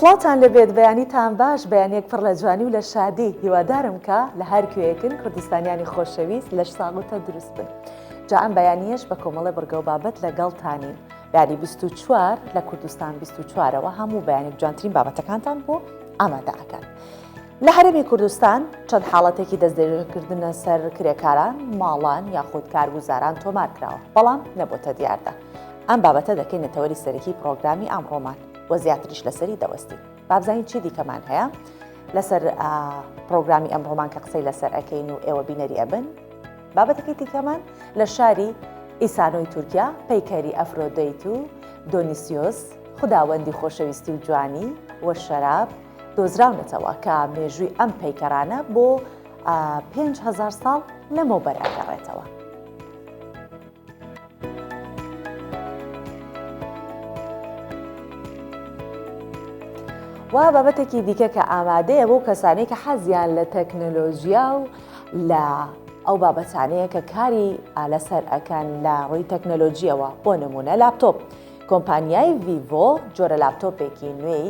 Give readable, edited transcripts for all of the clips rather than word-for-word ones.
سڵاوتان لێبێت بەیانیتان باش بەیانیەک پڕ لە جوانی و لە شادی هیوادارم کە لە هەر کوێیەکن کوردستانیانی خۆشەویست لەش ساغ و تەندروست بن جا ئەم بەیانیەش بە کۆمەڵێ بڕگە و بابەت لەگەڵتانین بەیانی 24 لە کوردستان 24ەوە هەموو بەیانێک جوانترین بابەتەکانتان بۆ ئامادە ئەکات. لە هەرێمی کوردستان چەند حاڵەتێکی دەستدرێژکردنە سەر کرێکاران، ماڵان یاخود کارگوزاران تۆمار کراوە، بەڵام نەبۆتە دیاردە. ئەم بابەتە دەکەینە تەوەری سەرەکی پڕۆگرامی ئەمڕۆمان و زیاتریش لەسەری دەوەستین. با بزانین چی دیکەمان هەیە لەسەر پڕۆگرامی ئەمڕۆمان کە قسەی لەسەر ئەکەین و ئێوە بینەری ئەبن. بابەتەکەی دیکەمان لە شاری ئیسانۆی تورکیا پەیکەری ئەفرۆدەیت و دۆنیسیۆس خوداوەندی خۆشەویستی و جوانی و شەراب دۆزراونەتەوە کە مێژووی ئەم پەیکەرانە بۆ 5هزار ساڵ لەمەوبەر ئەگەڕێتەوە. و بابەتێکی دیکە کە ئامادەیە بۆ کەسانی کە حەزیان لە تەکنەلۆژیا و لە ئەو بابەتانەیە کە کاری لەسەر ئەکەن لە ڕووی تەکنەلۆژیەوە بۆ نمونە لاپتۆپ کۆمپانیای ڤیڤۆ جۆرە لاپتۆپێکی نوێی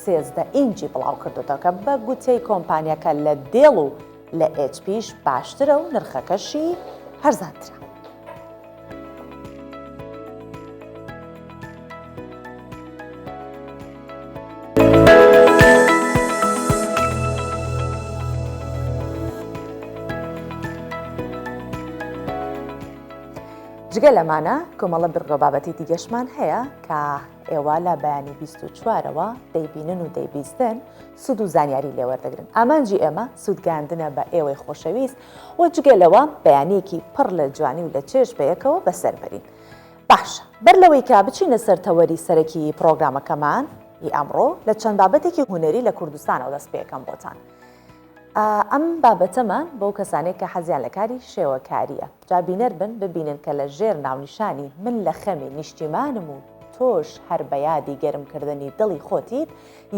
13 ئینجی بڵاو کردوتەوە کە بە گوتەی کۆمپانیەکە لە دێڵ و لە ئێچ پیش باشترە و نرخەکەشی هەرزانترە. جگە لەمانە کۆمەڵە بڕگە بابەتی دیگەشمان هەیە کە ئێوە لە بەیانی 24ەوە دەیبینن و دەیبیستن سوود و زانیاری لێوەردەگرن ئامانجی ئێمە سوودگەیاندنە بە ئێوەی خۆشەویست و جگە لەوە بەیانیەکی پڕ لە جوانی و لە چێژ بەیەکەوە بەسەر بەرین. باشە بەر لەوەی کە بچینە سەر تەوەری سەرەکی پڕۆگرامەکەمان ی ئەمڕۆ لە چەند بابەتێکی هونەری لە کوردستانەوە دەست پێکەم بۆتان. ئەم بابەتەمان بۆ کەسانێک کە حەزیان لە کاری شێوەکارییە. جا بینەر بن ببینن کە لە ژێر ناونیشانی من لە خەمی نیشتیمانم و تۆش هەر بە یادی گەرمکردنی دڵی خۆتیت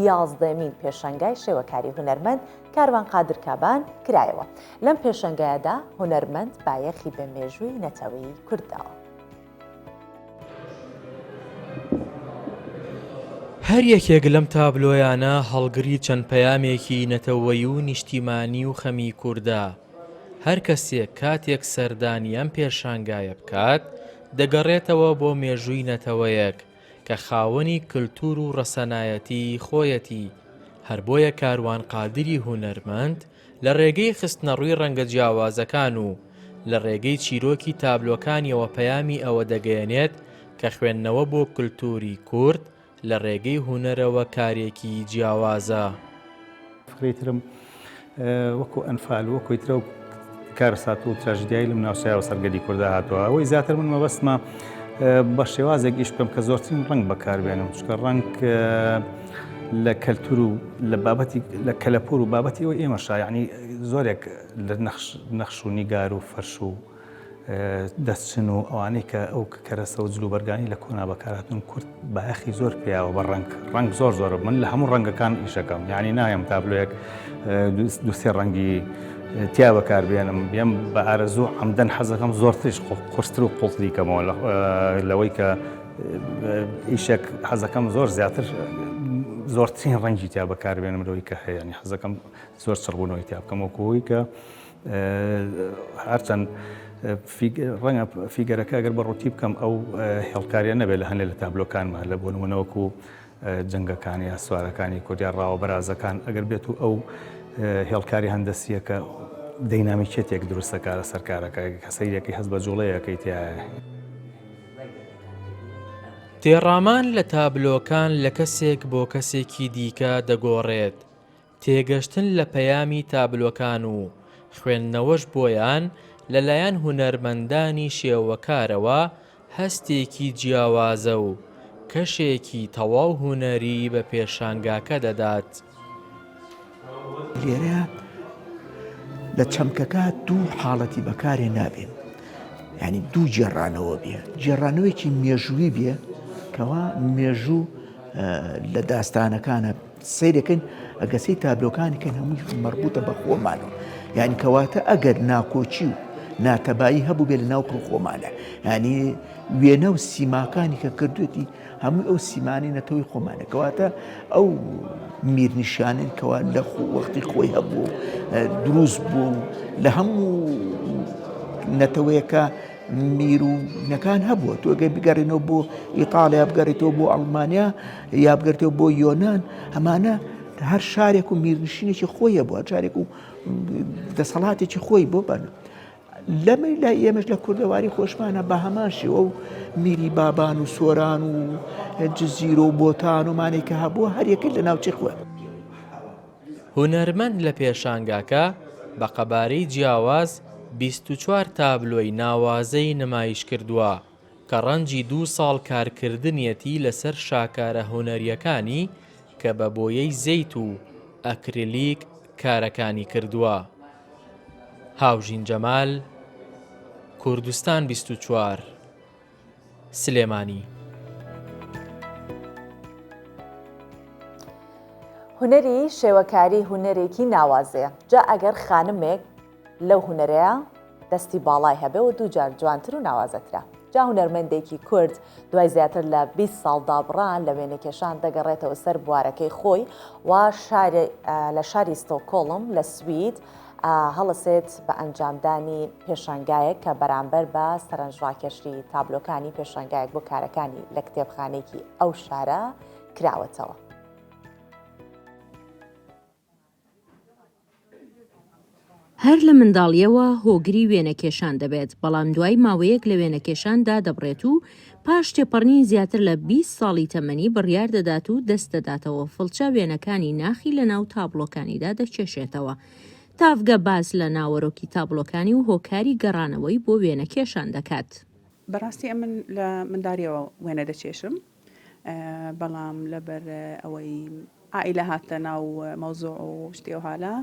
یازدەیەمین پێشەنگای شێوەکاری هونەرمەند کاروان قادر کابان کرایەوە. لەم پێشەنگایەدا هونەرمەند بایەخی بە مێژووی نەتەوەیی کورد داوە. هەر یەکێک لەم تابلۆیانە هەڵگری چەند پەیامێکی نەتەوەیی و نیشتیمانی و خەمی کوردە. هەر کەسێک کاتێک سەردانی ئەم پێشانگایە بکات، دەگەڕێتەوە بۆ مێژووی نەتەوەیەک کە خاوەنی کلتور و ڕەسەنایەتیی خۆیەتی، هەر بۆیە کاروان قادری هونەرمەند لە ڕێگەی خستنەڕووی ڕەنگە جیاوازەکان و لە ڕێگەی چیرۆکی تابلۆکانیەوە پەیامی ئەوە دەگەیەنێت کە خوێندنەوە بۆ کلتوری کورد لە ڕێگەی هونەرەوە کارێکی جیاوازە. فکرەی ترم وەکو ئەنفال وەکوی ترە و کارەسات و تراژیدیای لەم ناوچەیە و سەر گەلی کوردا هاتووە ئەوەی زیاتر من مەبەستمە بە شێوازێک ئیش بکەم کە زۆرترین ڕەنگ بەکاربێنم چونکە ڕەنگ لە کەلتور و لە بابەتی لە کەلەپور و بابەتی ئەوەی ئێمەشا یعنی زۆرێک لە نەخش نەخش و نیگار و فەرش و دەستچن و ئەوانەی کە ئەو کەرەسە و جلوبەرگانی لە کۆنا بەکارهاتوون کورد بایەخی زۆر پیاوە بە ڕەنگ ڕەنگ زۆر زۆر من لە هەموو ڕەنگەکان ئیشەکەم یعنی نایەم تابلۆیەک دوسێ ڕەنگی تیا بەکاربێنم بێم بە ئارەزوو عەمدەن حەزەکەم زۆرتریش قورستر و قوڵتری کەمەوە لەوەی کە ئیشێک حەزەکەم زۆر زیاتر زۆرترین ڕەنگی تیا بەکاربێنم لەوەی کە هەیە ینی حەزەکەم زۆر چڕبوونەوەی تیا بکەم وەکوی کە هەرچەند ڕەنگە فیگەرەکە ئەگەر بە ڕووتی بکەم ئەو هێڵکاریە نەبێت لە هەنێ لە تابلۆکانمە لە بۆ نمونە وەکو جەنگەکان یا سوارەکانی کورد یا ڕاوە بەرازەکان ئەگەر بێت و ئەو هێڵکاری هەندەسیەکە دەینامیکێتێک دروستەکە لە سەر کارەکە کە سەیرەکەی هەست بە جوڵەیەکەی تایە. تێڕامان لە تابلۆکان لە کەسێک بۆ کەسێکی دیکە دەگۆڕێت، تێگەشتن لە پەیامی تابلۆکان و خوێندنەوەش بۆیان لەلایەن هونەرمەندانی شێوەکارەوە هەستێکی جیاوازە و کەشێکی تەواو هونەری بە پێشانگاکە دەدات. لێرە لە چەمکەکە دوو حاڵەتی بەکارێ نابێن یعنی دوو گێڕانەوە بێ گێڕانەوەیەکی مێژووی بێ کەوا مێژوو لە داستانەکانە سەیرەکەین ئەگەر سەی تابلۆکانی کەین هەمووی مەربوتە بە خۆمانەوە یعنی کەواتە ئەگەر ناکۆکی و. ناتەبایی هەبوو بێ لە ناو خۆمانە ینی وێنە و سیماکانی کە کردوێتی هەمووی ئەو سیمانی نەتەوەی خۆمانە کەواتە ئەو میرنیشانەی کەوا لە وەختی خۆی هەبوو دروست بوو لە هەموو نەتەوەیەکە میر و نەکان هەبووە تۆ گەر بگەڕێنەوە بۆ ئیتاڵیا بگەڕێتەوە بۆ ئەڵمانیا یا بگەرتەوە بۆ یۆناان ئەمانە هەر شارێک و میرنشینێکی خۆی هەبوو هەر شارێک و دەسەڵاتێکی خۆی بۆ بەن لەمەی لای ئێمەش لە کوردەواری خۆشمانە بە هەمان شێوە و میری بابان و سۆران و جززیرۆ و بۆتان و مانێک کە هەبووە هەریەکە لە ناوچەی خۆی. هونەرمەند لە پێشانگاکە بە قەبارەی جیاواز 24 تابلۆی ناوازەی نمایشکردووە کە ڕەنجی دوو ساڵ کارکردنیەتی لەسەر شاکارە هونەرییەکانی کە بە بۆیەی زەیت و ئەکریلیک کارەکانی کردووە. هاوژین جەمال، کوردستان 24، سلێمانی. هونەری شێوەکاری هونەرێکی ناوازەیە، جا ئەگەر خانمێک لەو هونەرەیا دەستی باڵای هەبێ و دووجار جوانتر و ناوازەترە. جا هونەرمەندێکی کورد دوای زیاتر لە 20 ساڵ دابڕان لە وێنەکێشان دەگەڕێتەوە سەر بوارەکەی خۆی و لە شاری ستۆکۆڵم لە سوید هەڵەسێت بە ئەنجامدانی پێشانگایەک کە بەرامبەر بە سەرنجڕاکێشی تابلۆکانی پێشانگایەک بۆ کارەکانی لە کتێبخانەیەکی ئەو شارە کراوەتەوە. هەر لە منداڵییەوە هۆگری وێنەکێشان دەبێت، بەڵام دوای ماوەیەک لە وێنەکێشان دادەبڕێت و پاش تێپەڕینی زیاتر لە 20 ساڵی تەمەنی بڕیار دەدات و دەست دەداتەوە فڵچە وێنەکانی ناخی لەناو تابڵۆکانیدا دەکێشێتەوە. تاڤگە باس لە ناوەرۆکی تابڵۆکانی و هۆکاری گەڕانەوەی بۆ وێنەکێشان دەکات. بەڕاستی ئەمن لە منداریەوە وێنە دەکێشم بەڵام لەبەر ئەوەی عائیلە هاتە ناو مەوزوع و شتی ئەوهالە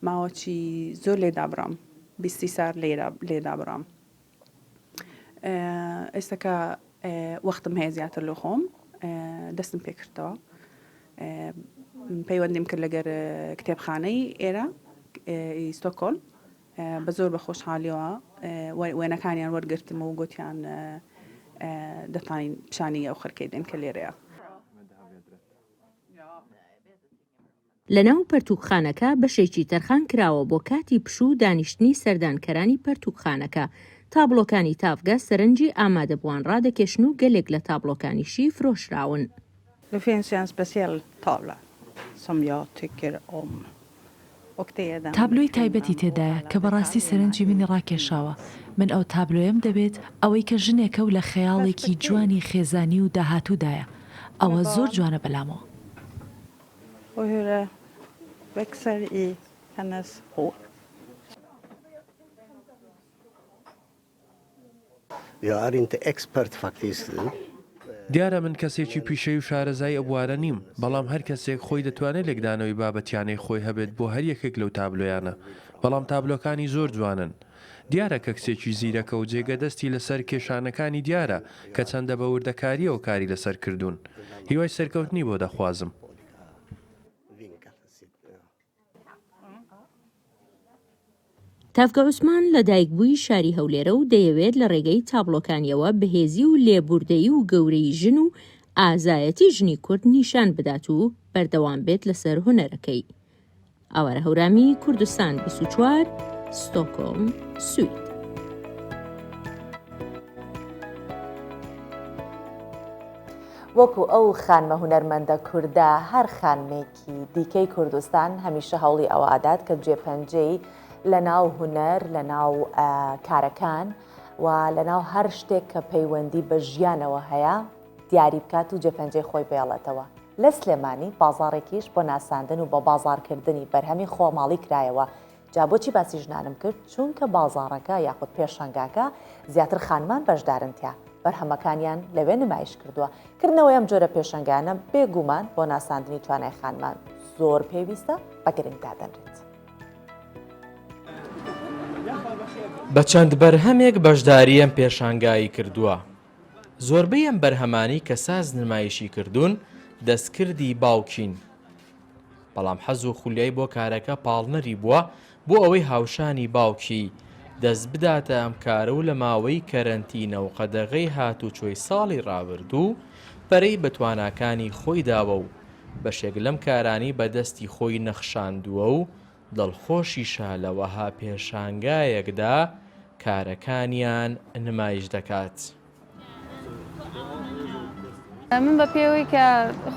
ماوەچی زۆر لێ دابڕام بیستی سار لێ دابڕام ئێستا کە وەختم هەیە زیاتر لە خۆم دەستم پێکردەوە پەیوەندیم کرد لەگەر کتێبخانەی ئێرە ستۆکۆل بە زۆر بە خۆشحالیەوە وێنەکانیان وەرگرتم و گوتیان دەتوانین پیشانی ئەو خەرکەی دێن کە لێرەیە. لەناو پەرتووکخانەکە بەشێکی تەرخان کراوە بۆ کاتی پشوو و دانیشتنی سەردانکەرانی پەرتووکخانەکە، تابڵۆکانی تاڤگە سەرنجی ئامادەبووان ڕادەکێشن و گەلێک لە تابڵۆکانیشی فرۆشراون. Det finns ju en speciell tavla som jag tycker om och det är den تابلۆی تایبەتی تێدایە کە بەڕاستی سەرنجی منی ڕاکێشاوە، من ئەو تابلۆیەم دەوێت، ئەوەی کە ژنێکە و لە خەیاڵێکی جوانی خێزانی و داهاتوودایە، ئەوە زۆر جوانە بەلامەوە. Och hur det växer i hennes hår. Jag är inte expert faktiskt. دیارە من کەسێکی پیشەیی و شارەزای ئەو بوارە نیم، بەڵام هەر کەسێک خۆی دەتوانێت لێکدانەوەی بابەتیانەی خۆی هەبێت بۆ هەر یەکێک لەو تابلۆیانە، بەڵام تابلۆکانی زۆر جوانن. دیارە کە کچێکی زیرەکە و جێگە دەستی لەسەر کێشانەکانی دیارە کە چەندە بە وردەکارییەوە کاری لەسەر کردوون. هیوای سەرکەوتنی بۆ دەخوازم. تاڤگە عوسمان لە دایکبووی شاری هەولێرە و دەیەوێت لە ڕێگەی تابڵۆکانیەوە بەهێزی و لێبوردەیی و گەورەیی ژن و ئازایەتی ژنی کورد نیشان بدات و بەردەوام بێت لەسەر هونەرەکەی. ئاوارە هەورامی، کوردستان 24، ستۆکۆڵم، سوید. وەکو ئەو خانمە هونەرمەندە کوردە هەر خانمێکی دیکەی کوردستان هەمیشە هەوڵی ئەوە ئەدات کە جێپەنجەی لە ناو هونەر لە ناو کارەکان و لە ناو هەر شتێک کە پەیوەندی بە ژیانەوە هەیە دیاری بکات و جێپەنجەی خۆی بێڵێتەوە لە سلێمانی بازاڕێکیش بۆ ناساندن و بە بازاڕکردنی بەرهەمی خۆماڵی کرایەوە جا بۆچی باسی ژنانم کرد چونکە بازاڕەکە یاخود پێشانگاکە زیاتر خانمان بەشدارن تیا بەرهەمەکانیان لەوێ نمایش کردووە کردنەوەی ئەم جۆرە پێشەنگانە بێگومان بۆ ناساندنی توانای خانمان زۆر پێویستە بە گرنگ دادەنرێت. بە چەند بەرهەمێک بەشداری ئەم پێشانگایەی کردووە. زۆربەی ئەم بەرهەمانەی کە ساز نمایشی کردوون دەستکردی باوکین. بەڵام حەز و خولیای بۆ کارەکە پاڵنەری بووە بۆ ئەوەی هاوشانی باوکی دەست بداتە ئەم کارە و لە ماوەی کەرەنتینە و قەدەغەی هاتوچۆی ساڵی ڕابردوو پەرەی بە تواناکانی خۆی داوە و بەشێک لەم کارانەی بە دەستی خۆی نەخشاندووە و دڵخۆشیشە لە وەها پێشانگایەکدا کارەکانیان نمایش دەکات. من بە پێی کە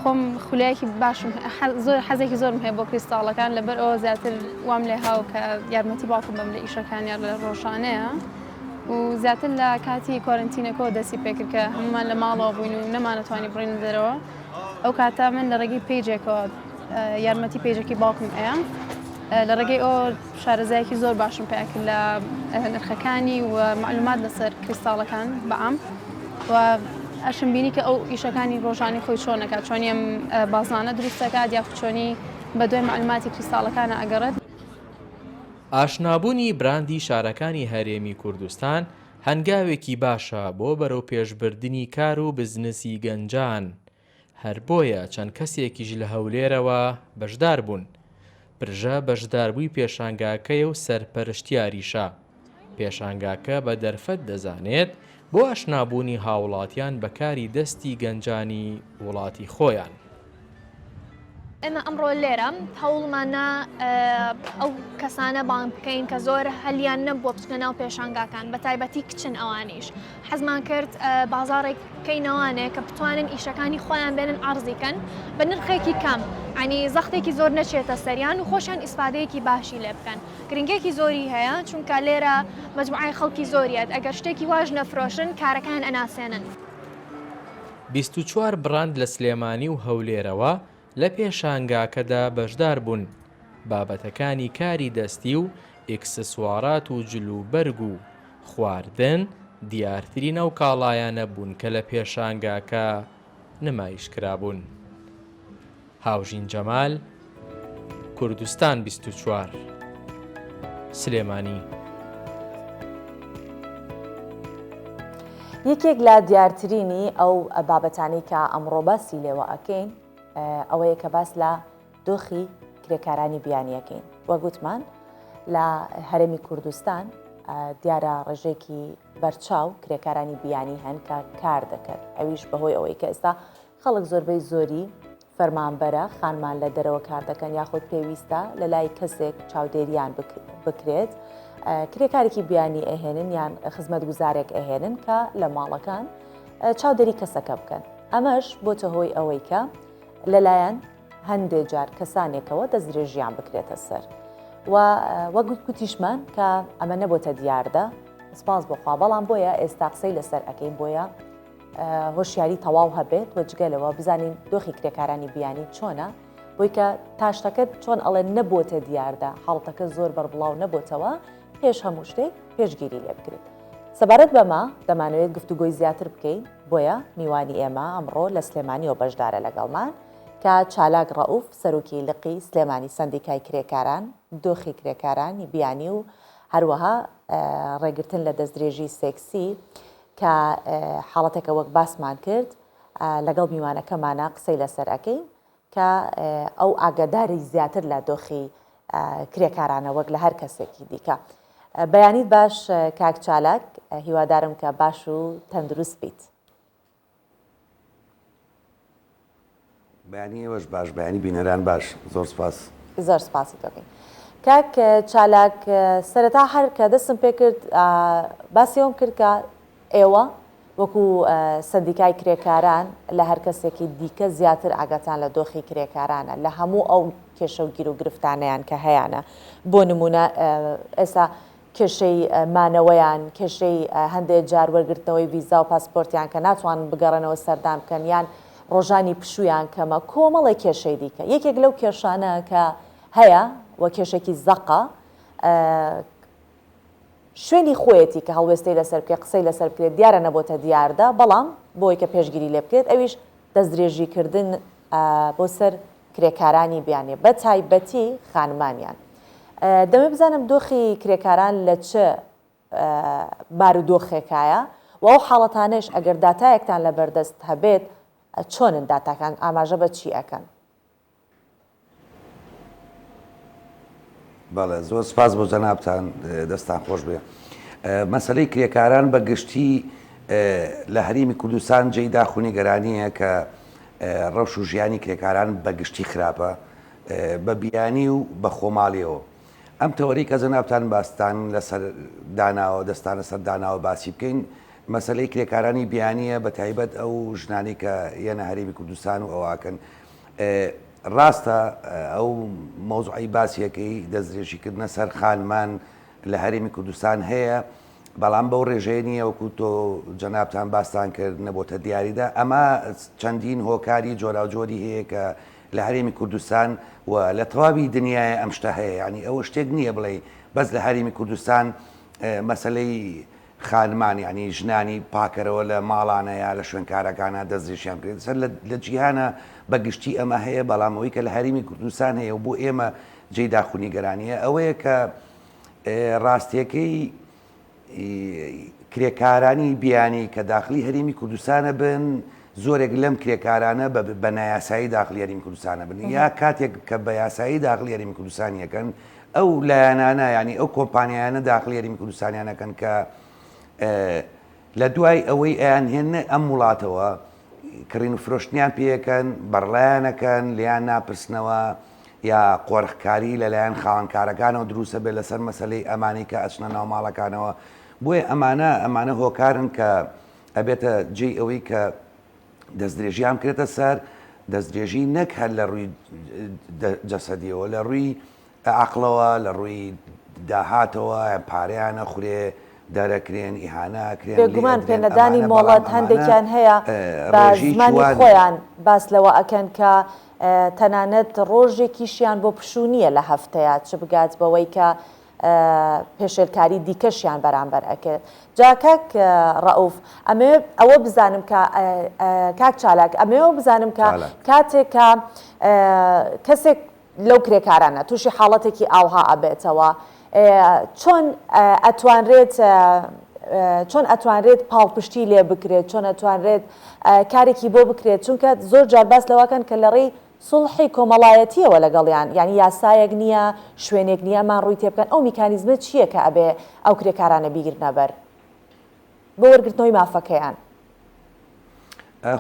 خۆم خولیایەکی باشم زۆر حەزێکی زۆرم هەیە بۆ کریستاڵەکان لەبەر ئەوە زیاتر وام لێ هاو کە یارمەتی باوکم بەم لە ئیشەکانیان لە ڕۆژانەیە و زیاتر لە کاتی کۆرنتینەکەەوە دەستی پێکرد کە هەمومان لە ماڵەوە بووین و نەمانەتوانی بڕین دەرەوە ئەو کاتە من لە ڕێگەی پەیجێکەوە یارمەتی پەیجەکەی باوکم ئەیام لە ڕێگەی ئەو شارەزایەکی زۆر باشم پیا کرد لە نرخەکانی و معلومات لەسەر کریستاڵەکان بەعام و ئەشم بینی کە ئەو ئیشەکانی ڕۆژانی خۆی چۆنەکات چۆنی ئەم بازنانە دروست دەکات یاخود چۆنی بە دوای معلوماتی کریستاڵەکانە ئەگەڕێت. ئاشنابوونی براندی شارەکانی هەرێمی کوردستان هەنگاوێکی باشە بۆ بەرەوپێشبردنی کار و بزنسی گەنجان، هەر بۆیە چەند کەسێکیش لە هەولێرەوە بەشدار بوون. پرژە بەشداربووی پێشانگاکەیە و سەرپەرشتیاریشە. پێشانگاکە بە دەرفەت دەزانێت بۆ ئاشنابوونی هاوڵاتیان بە کاری دەستی گەنجانی وڵاتی خۆیان. ئێمە ئەمڕۆ لێرە هەوڵمانە ئەو کەسانە بانگ بکەین کە زۆر هەلیان نەبووە بچنە ناو پێشانگاکان بە تایبەتی کچن ئەوانیش حەزمان کرد بازاڕێک بکەینەوانێ کە بتوانن ئیشەکانی خۆیان بێنن عەرزی کەن بە نرخێکی کەم ینی زەختێکی زۆر نەچێتە سەریان و خۆشیان ئیسفادەیەکی باشی لێ بکەن گرنگێکی زۆری هەیە چونکە لێرە مەجموعەی خەڵکی زۆریەت ئەگەر شتێکی واش نەفرۆشن کارەکان ئەناسێنن. 24 بڕاند لە سلێمانی و هەولێرەوە لە پێشانگاکەدا بەشدار بوون، بابەتەکانی کاری دەستی و ئیکسسوارات و جل و بەرگ و خواردن دیارترین ئەو کاڵایانە بوون کە لە پێشانگاکە نمایش کرابوون. هاوژین جەمال، کوردستان 24، سلێمانی. یەکێک لە دیارترینی ئەو بابەتانەی کە ئەمڕۆ باسی لێوە ئەکەین ئەوەیە کە باس لە دۆخی کرێکارانی بیانیەکەین وە گوتمان لە هەرێمی کوردستان دیارە ڕێژێکی بەرچاو کرێکارانی بیانی هەن کە کار دەکەن ئەویش بەهۆی ئەوەی کە ئێستا خەڵک زۆربەی زۆری فەرمانبەرە خانمان لە دەرەوە کار دەکەن یاخود پێویستە لە لای کەسێک چاودێریان بکرێت کرێکارێکی بیانی ئەهێنن یان خزمەتگوزارێک ئەهێنن کە لە ماڵەکان چاودێری کەسەکە بکەن ئەمەش بۆتە هۆی ئەوەی کە لەلایەن هەندێ جار کەسانێکەوە دەستدرێژیان بکرێتە سەر و وەک گوتیشمان کە ئەمە نەبۆتە دیاردە سپاس بۆخوا بەڵام بۆیە ئێستا قسەی لەسەر ئەەکەین بۆیە هۆشیاری تەواو هەبێت و جگە لەوە بزانین دۆخی کرێکارانی بیانی چۆنە بۆی کە تاشتەکە چۆن ئەڵێ نەبۆتە دیاردە حاڵتەکە زۆر بەربڵاو نەبۆتەوە پێش هەموو شتێک پێشگیری لێ بکرێت. سەبارەت بەمە دەمانەوێت گفتوگۆی زیاتر بکەین، بۆیە میوانی ئێمە ئەمڕۆ لە سلێمانیەوە بەشدارە لەگەڵمان کە چالاک ڕەئوف سەرۆکی لقی سلێمانی سەندیکای کرێکاران، دۆخی کرێکارانی بیانی و هەروەها ڕێگرتن لە دەستدرێژی سێکسی کە حاڵەتێکە وەک باسمان کرد لەگەڵ میوانەکەمانە قسەی لەسەر ئەکەین کە ئەو ئاگاداری زیاتر لە دۆخی کرێکارانە وەک لە هەر کەسێکی دیکە. بەیانیت باش کاک چالاک هیوادارم کە باش و تەندروست بیت. بەیانی ئێوەش باش بەیانی بینەران باش زۆر سپاس. زۆر سپاسی دەکەین کاک چالاک سەرەتا هەر کە دەستم پێکرد باسی ئەوم کرد کە ئێوە وەکو سەندیکای کرێکاران لە هەر کەسێکی دیکە زیاتر ئاگاتان لە دۆخی کرێکارانە لە هەموو ئەو کێشە و گیروگرفتانەیان کە هەیانە بۆ نمونە ئێستا کێشەی مانەوەیان، کێشەی هەندێ جار وەرگرتنەوەی ڤیزا و پاسپۆرتیان کە ناتوانن بگەڕێنەوە سەردان بکەن یان ڕۆژانی پشوویان کەمە، کۆمەڵێک کێشەی دیکە. یەکێک لەو کێشانە کە هەیە و کێشێکی زەقە شوێنی خۆیەتی کە هەڵوێستەی لەسەر بکرێت، قسەی لەسەر بکرێت، دیارە نەبۆتە دیاردە، بەڵام بۆی کە پێشگیری لێ بکرێت ئەویش دەستدرێژیکردن بۆ سەر کرێکارانی بیانی بە تایبەتی خانمانیان. دەمەوێت بزانم دۆخی کرێکاران لە چ بارودۆخێکایە و ئەو حاڵەتانەش ئەگەر داتایەکتان لەبەردەست هەبێت چۆنن داتاکان ئاماژە بە چی ئەکەن؟ بەڵێ زۆر سپاس بۆ جەنابتان دەستان خۆش بێ. مەسەلەی کرێکاران بە گشتی لە هەرێمی کوردستان جێی داخ و نیگەرانییە کە ڕەوش و ژیانی کرێکاران بە گشتی خراپە بە بیانی و بە خۆماڵیەوە. ئەم تەوەرەی کە جەنابتان باستان لەسەر داناوە دەستان لەسەر داناوە باسی بکەین مەسەلەی کرێکارانی بیانییە بە تایبەت ئەو ژنانەی کە یەنە هەرێمی کوردستان و ئەوەکەن ڕاستە ئەو مەوزوعەی باسیەکەی دەستدرێژیکردنە سەر خانمان لە هەرێمی کوردستان هەیە، بەڵام بەو ڕێژەیە نییە وەکو تۆ جەنابتان باستان کرد نەبۆتە دیاریدا، ئەمە چەندین هۆکاری جۆراوجۆری هەیە کە لە هەرێمی کوردستان و لە تەواوی دنیای ئەم شتە هەیە، یانی ئەوە شتێک نییە بڵێ بەس لە هەرێمی کوردستان مەسەلەی خانمان یانی ژنانی پاکەرەوە لە ماڵانە یا لە شوێنکارەکانە دەستدرێژیان بکرێت سەر لە جیهانە بە گشتی ئەمە هەیە بەڵام ئەوەی کە لە هەرێمی کوردستان هەیە و بۆ ئێمە جێی داخ و نیگەرانیە ئەوەیە کە ڕاستیەکەی کرێکارانی بیانی کە داخلی هەرێمی کوردستانە بن زۆرێک لەم کرێکارانە بە نایاسایی داخلی هەرێمی کوردستانە بن یا کاتێک کە بە یاسایی داخلی هەرێمی کوردستانیەکەن ئەو لایەنانە یانی ئەو کۆمپانیایانە داخلی هەرێمی کوردستانیان ئەکەن کە لە دوای ئەوەی ئەیانهێننە ئەم وڵاتەوە کڕین و فرۆشتنیان پێەکەن بەڕلایانەکەن لیان ناپرسنەوە یا قۆرخکاری لەلایەن خاوەنکارەکانەوە دروستە بێت لەسەر مەسلەی ئەمانەی کە ئەچنە ناو ماڵەکانەوە بۆیە ئەمانە ئەمانە هۆکارن کە ئەبێتە جێی ئەوەی کە دەستدرێژیان بکرێتە سەر، دەستدرێژی نەک هەر لە ڕووی جەسەدیەوە، لە ڕووی عەقڵەوە، لە ڕووی داهاتەوە، پارەیان ئەخورێ، دەرەکرێن، ئیهانە ئەکرێن، لێ بێگومان ئەدرێن، پێنەدانی ئەمانە بەڵام مۆڵەت ئەمانە هەندێکیان هەیە بە ڕێژەیەکی زمانی وا نییە. خۆیان باس لەوە ئەکەن کە تەنانەت ڕۆژێکیشیان بۆ پشوو نییە لە هەفتەیا چ بگات بەوەی کە پێشێلکاری دیکەشیان بەرامبەر ئەکرد. جا کاک ڕەئوف ئەمەوێ ئەوە بزانم کە کاک چالاک ئەمەوێ ئەوە بزانم کە کاتێک کە کەسێک لەو کرێکارانە تووشی حاڵەتێکی ئاوها ئەبێتەوە چۆن ئەتوانرێت چۆن ئەتوانرێت پاڵپشتی لێ بکرێت چۆن ئەتوانرێت کارێکی بۆ بکرێت چونکە زۆر جار باس لەوەکەن کە لە ڕێی سوڵحی کۆمەڵایەتیەوە لەگەڵیان یانی یاسایەک نیە شوێنێک نیە ئەمان ڕووی تێبکەن ئەو میکانیزمە چیە کە ئەبێ ئەو کرێکارانە بیگرنە بەر بۆ وەرگرتنەوەی مافەکەیان؟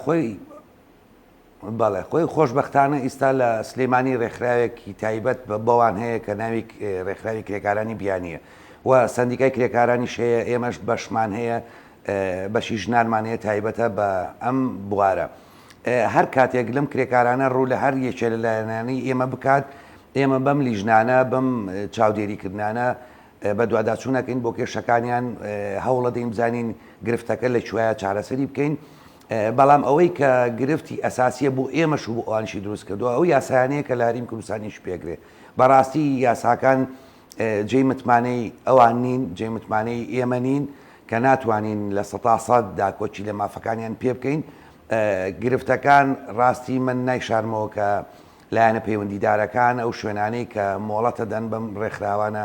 خۆی بەڵێ خۆی خۆشبەختانە ئیستا لە سلێمانی ڕێکخراوێکی تایبەت بە بەوان هەیە کە ناوی ڕێکخراوی کرێکارانی بیانیە و سندیکای کرێکارانیش هەیە ئێمەش بەشمان هەیە بەشی ژنانمان هەیە تایبەتە بە ئەم بوارە. هەر کاتێک لەم کرێکارانە ڕوو لە هەر یەکێ لە لایەنانەی ئێمە بکات، ئێمە بەم لیژنانە، بەم چاودێریکردنانە بەدواداچوون ئەکەین بۆ کێشەکانیان، هەوڵەدەین بزانین گرفتەکە لە کوێیە چارەسەری بکەین. بەڵام ئەوەی کە گرفتی ئەساسیە بۆ ئێمەش و بۆ ئەوانیشی دروست کردووە ئەو یاسایانەیە کە لە هەرێمی کوردستان ئیش پێکرێ. بەڕاستی یاساکان جێی متمانەی ئەوان نین، جێی متمانەی ئێمە نین کە ناتوانین 100% داکۆکی لە مافەکانیان پێ بکەین. گرفتەکان ڕاستی من نایشارمەوە کە لایەنە پەیوەندیدارەکان ئەو شوێنانەی کە مۆڵەتە دەن بەم ڕێکخراوانە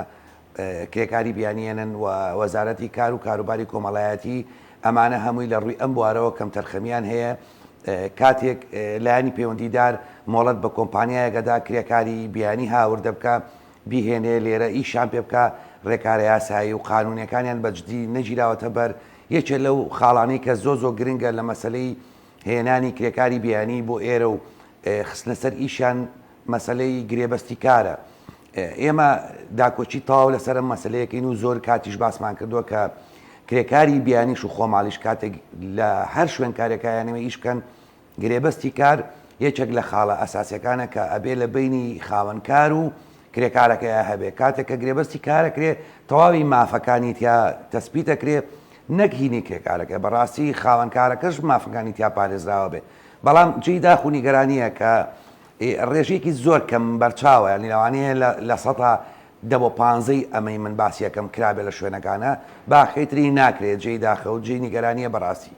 کرێکاری بیانیەنن و وەزارەتی کار و کاروباری کۆمەڵایەتی ئەمانە هەمووی لە ڕووی ئەم بوارەوە کەمتەرخەمیان هەیە کاتێک لایەنی پەیوەندیدار مۆڵەت بە کۆمپانیایەکەدا کرێکاری بیانی هاوردە بکە بیهێنێ لێرە ئیشیان پێ بکا، ڕێکارە یاسایی و قانوونیەکانیان بە جدی نەگیراوەتە بەر، یەکێ لەو خاڵانەی کە زۆر زۆر گرنگە لە مەسەلەی هێنانی کرێکاری بیانی بۆ ئێرە و خستنە سەر ئیشیان مەسەلەی گرێبەستی کارە. ئێمە داکۆکی تەواو لەسەر ئەم مەسەلەیەکەین و زۆر کاتیش باسمان کردووە کە کرێکاری بیانیش و خۆماڵیش کاتێک لە هەر شوێنکارێکایانەوە ئیش بکەن گرێبەستی کار یەکێک لە خاڵە ئەساسیەکانە کە ئەبێ لە بەینی خاوەنکار و کرێکارەکەیا هەبێ، کاتێک کە گرێبەستی کار ئەکرێ تەواوی مافەکانی تیا تەسبیت ئەکرێ نەک هینی کرێکارەکە، بەڕاستی خاوەنکارەکەش مافەکانی تیا پارێزراوە بێ، بەڵام جێی داخ و نیگەرانیە کە ڕێژەیەکی زۆر کەم بەرچاوە یانی لەوانەیە لە سەتا دە بۆ پانزەی ئەمەی من باسی ئەکەم کرابێ لە شوێنەکانە باقی تری ناکرێ جێی داخە و جێی نیگەرانیە بەڕاستی.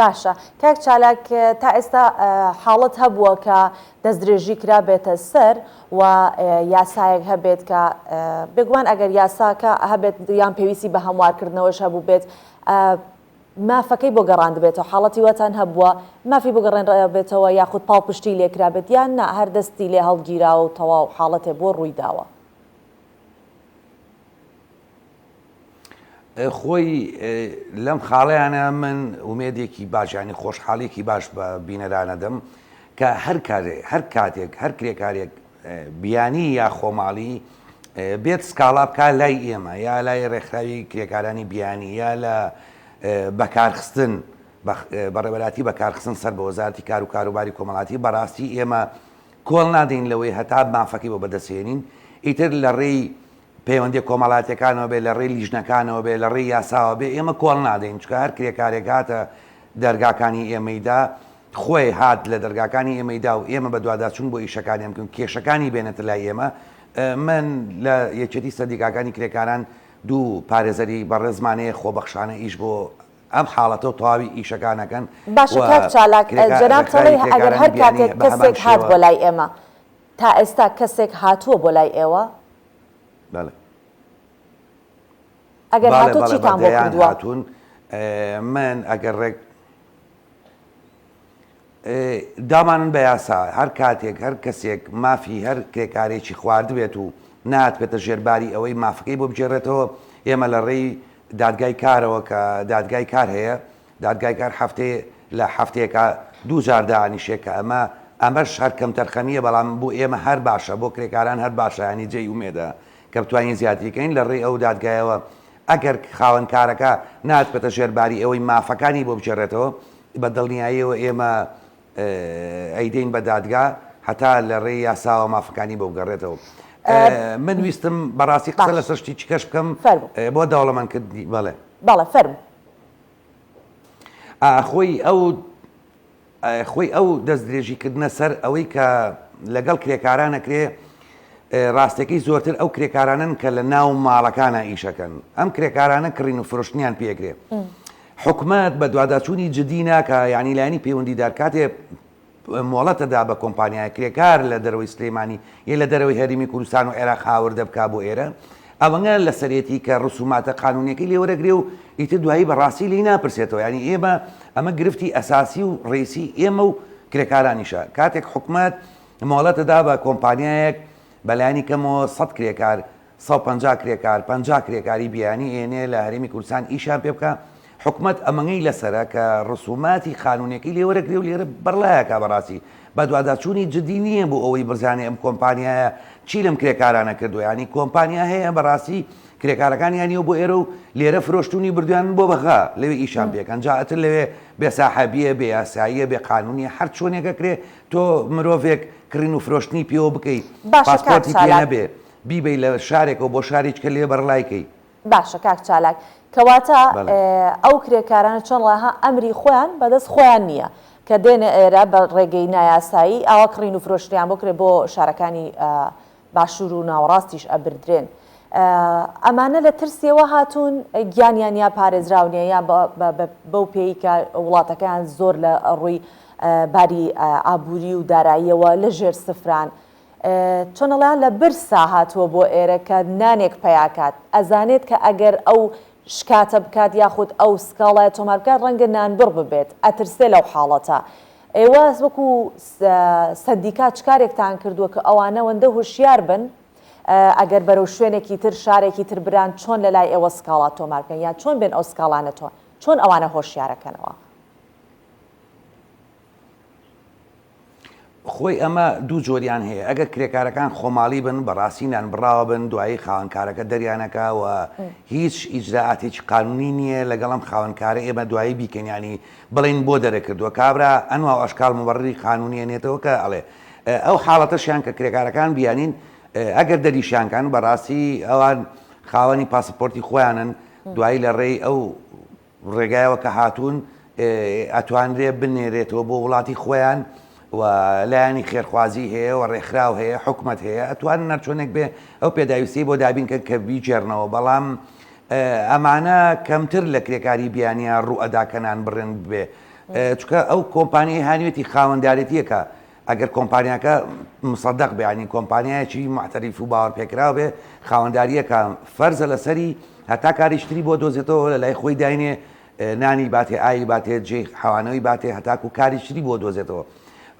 باشە کاک چالاک تا ئێستا حاڵەت هەبووە کە دەستدرێژی کرابێتە سەر و یاسایەک هەبێت کە بێگومان ئەگەر یاساکە هەبێت یان پێویستی بە هەموارکردنەوەش هەبوو بێت مافەکەی بۆ گەڕاندبێتەوە حاڵەتی واتان هەبووە مافی بۆ گەڕێنرابێتەوە یاخود پاڵپشتی لێکرابێت یان نا هەر دەستی لێ هەڵگیراوە و تەواو حاڵەتێ بووە ڕووی داوە؟ خۆی لەم خاڵیانە من ئومێدێکی باش ینی خۆشحاڵیکی باش بە بینەرانەدەم کە هەر کارێ هەر کاتێک هەر کرێکارێک بیانی یا خۆماڵی بێت سکاڵا بکا لای ئێمە یا لای ڕێکخراوی کرێکارانی بیانی یا لە بەکارخستن بەڕێوەبەرایەتی بەکارخستن سەر بە وەزارەتی کار و کاروباری کۆمەڵاتی بەڕاستی ئێمە کۆڵ نادەین لەوەی هەتا مافەکەی بۆ بەدەستهێنین ئیتر لە ڕێی پەیوەندیە کۆمەڵاتیەکانەوە بێ لە ڕێی لیژنەکانەوە بێ لە ڕێی یاساوە بێ ئێمە کۆڵ نادەین چونکە هەر کرێکارێک هاتە دەرگاکانی ئێمەیدا خۆی هات لە دەرگاکانی ئێمەیدا و ئێمە بەدواداچوون بۆ ئیشەکانیان بکەین کێشەکانی بێنێتە لای ئێمە من لە یەکێتی سەندیکاکانی کرێکاران دوو پارێزەری بەڕێزمان هەیە خۆبەخشانە ئیش بۆ ئەم حاڵەتە و تەواوی ئیشەکان ئەکەن باشە و کاک چالاک کرێکار جەنابت ڕێکخراوی ئەڵێی ئەگەر کرێکارانی هەر بیانی کاتێک بە هەمان کەسێک هات شێوە بۆ لای ئێمە تا ئێستا کەسێک هاتووە بۆ لای ئێوە؟ بەڵێ. ئەگەر بەڵێ هاتوو بەڵێ بە چیتان بۆ دەیان کردووە؟ هاتوون من ئەگەر ڕێک دامانن بە یاسا هەر کاتێک هەر کەسێک مافی هەر کرێکارێکی خواردبێت و نهاتبێتە ژێر باری ئەوەی مافەکەی بۆ بگێڕێتەوە ئێمە لە ڕێی دادگای کارەوە کە دادگای کار هەیە دادگای کار هەفتەیە لە هەفتەیەکا دوو جار دائەنیشێ کە ئەمە ئەمەش هەر کەمتەرخەمییە بەڵام بۆ ئێمە هەر باشە بۆ کرێکاران هەر باشە یانی جێی ئومێدە کە بتوانین زیاتری کەین لە ڕێی ئەو دادگایەوە ئەگەر خاوەن کارەکە ناتبێتە ژێر باری ئەوەی مافەکانی بۆ بگێڕێتەوە بە دڵنیاییەوە ئێمە ئەیدەین بە دادگا هەتا لە ڕێی یاساوە مافەکانی بۆ بگەڕێتەوە. من ویستم بەڕاستی قسە لەسەر شتی چیکەش بکەم بۆ دەوڵەمەندکردنی بەڵێ. بەڵێ فەرموو. خۆی ئەو خۆی ئەو دەستدرێژی کردنە سەر ئەوەی کە لەگەڵ کرێکاران ئەکرێ ڕاستەکەی زۆرتر ئەو کرێکارانن کە لە ناو ماڵەکانە ئیشەکەن ئەم کرێکارانە کڕین و فرۆشتنیان پێکرێ حکومەت بە دواداچوونی جدی ناکە یعنی لایەنی پەیوەندیدار کاتێ مۆڵەتە دا بە کۆمپانیایە کرێکار لە دەرەوەی سلێمانی یە لە دەرەوەی هەرێمی کوردستان و عێراق هاوردە بکا بۆ ئێرە ئەوەنە لەسەرێتی کە ڕسوماتە قانونیەکەی لێ وەرەگرێ و ئیتر دوایی بە ڕاستی لێی ناپرسێتەوە یانی ئێمە ئەمە گرفتی ئەساسی و ڕیسی ئێمە و کرێکارانیشە کاتێک حکومەت مۆڵەتە دا بە کۆمپانیایەک بەلایەنی کەمەوە 100 کرێکار 150 کرێکار 50 کرێکاری بیانی ئێنێ لە هەرێمی کوردستان ئیشیان پێ بکا حکومەت ئەمەنگەی لەسەرە کە ڕسوماتی قانونیەکەی لێ وەرەگرێ و لێرە بەرلایەکا بەڕاستی بەدواداچوونی جدی نییە بۆ ئەوەی بزانێ ئەم کۆمپانیایە چی لەم کرێکارانە کردووە یانی کۆمپانیا هەیە بەڕاستی کرێکارەکانیانیەوە بۆ ئێرە و لێرە فرۆشتونی بردویان بۆ بەغا لەوێ ئیشان پێکەن جا ئەتر لەوێ بێ ساحەبیە بێ یاساییە بێ قانونیە هەر چۆنێکە کرێ تۆ مرۆڤێک کڕین و فرۆشتنی پێوە بکەی باشە کاک پاسپۆرتی پێ چالاک. نەبێ بیبەی لە شارێکەوە بۆ شارێکە لێ بەرڵای کەی. باشە کاک چالاک کەواتە ئەو کرێکارانە چۆن ڕاها ئەمری خۆیان بەدەست خۆیان نییە کە دێنە ئێرە بە ڕێگەی نایاسایی ئاوا کڕین و فرۆشتیان بۆ کرێ بۆ شارەکانی باشوور و ناوەڕاستیش ئەبردرێن ئەمانە لە ترسیەوە هاتوون گیانیان یا پارێزراو نیە یا بەو پێی کە وڵاتەکەیان زۆر لە ڕووی باری ئابووری و داراییەوە لە ژێر سفران چۆن ئەڵێیان لە برسا هاتووە بۆ ئێرە کە نانێک پەیا کات، ئەزانێت کە ئەگەر ئەو شکاتە بکات یاخود ئەو سکاڵایە تۆمار بکات ڕەنگە نانبڕ ببێت، ئەترسێ لەو حاڵەتە. ئێوە وەکو سەندیکا چ کارێکتان کردووە کە ئەوانە ئەوەندە هۆشیار بن ئەگەر بەرەو شوێنێکی تر شارێکی تر بران چۆن لەلای ئێوە سکاڵا تۆمار بکەن یان چۆن بێن ئەو سکاڵانە تۆ چۆن ئەوانە هۆشیارەکەنەوە؟ خۆی ئەمە دوو جۆریان هەیە ئەگەر کرێکارەکان خۆماڵی بن بەڕاستی نان بڕاوە بن دوایی خاوەنکارەکە دەریانەکە و هیچ ئیجرائاتێکی قانونی نییە لەگەڵ ئەم خاوەنکارە ئێمە دوایی بیکەین ینی بڵین بۆ دەرەکردووە کابرا ئەنوا و ئەشکال مبەڕری قانونیە نێتەوە کە ئەڵێ ئەو حاڵەتەشیان کە کرێکارەکان بیانین ئەگەر دەریشیانکان بەڕاستی ئەوان خاوەنی پاسپۆرتی خۆیانن دوایی لە ڕێی ئەو ڕێگایەوە کە هاتوون ئەتوانرێ بنێرێتەوە بۆ وڵاتی خۆیان و لایەنی خێرخوازی هەیە و ڕێکخراو هەیە حکومەت هەیە ئەتوانن هەرچۆنێک بێ ئەو پێداویستی بۆ دابین کەن کە بیگێڕنەوە بەڵام ئەمانە کەمتر لە کرێکاری بیانە ڕوو ئەدا کە نان بڕێن ببێ چونکە ئەو کۆمپانیای هانوێتی خاوەندارێتیەکە ئەگەر کۆمپانیاکە مسەدەق بێ یانی کۆمپانیایەکی موعتەریف و باوەڕپێکراو بێ خاوەندارییەکە فەرزە لەسەری هەتا کاریش تری بۆ دۆزێتەوە لە لای خۆی داینێ نانی باتێ ئاوی باتێ جێی حەوانەوەی باتێ هەتاکو کاریش تری بۆ دۆزێتەوە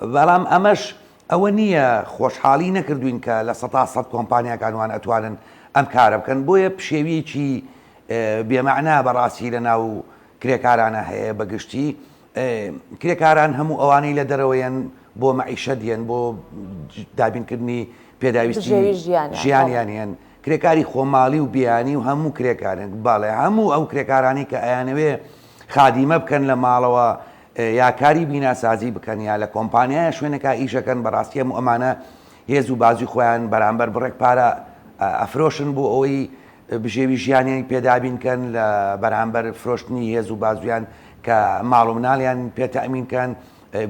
بەڵام ئەمەش ئەوە نییە خۆشحاڵی نەکردوین کە لە سەتا سەد کۆمپانیاکان وان ئەتوانن ئەم کارە بکەن بۆیە پشێویەکی. بێمەعنا بەڕاستی لە ناو کرێکارانە هەیە بە گشتی کرێکاران هەموو ئەوانەی لە دەرەوەیەن بۆ مەعیشەت یەن بۆ دابینکردنی پێداویستی ژیانیان هەن کرێکاری خۆماڵی و بیانی و هەموو کرێکارن باڵێ هەموو ئەو کرێکارانی کە ئەیانەوێ خادیمە بکەن لە ماڵەوە یا کاری بیناسازی بکەن یا لە کۆمپانیایە شوێنەکە ئیشەکەن بەڕاستی هەموو ئەمانە هێز و بازوی خۆیان بەرامبەر بڕێک پارە ئەفرۆشن بۆ ئەوەی بژێوی ژیانیان پێ دابین کەن لە بەرامبەر فرۆشتنی هێز و بازویان کە ماڵ و مناڵیان پێ تەئمین کەن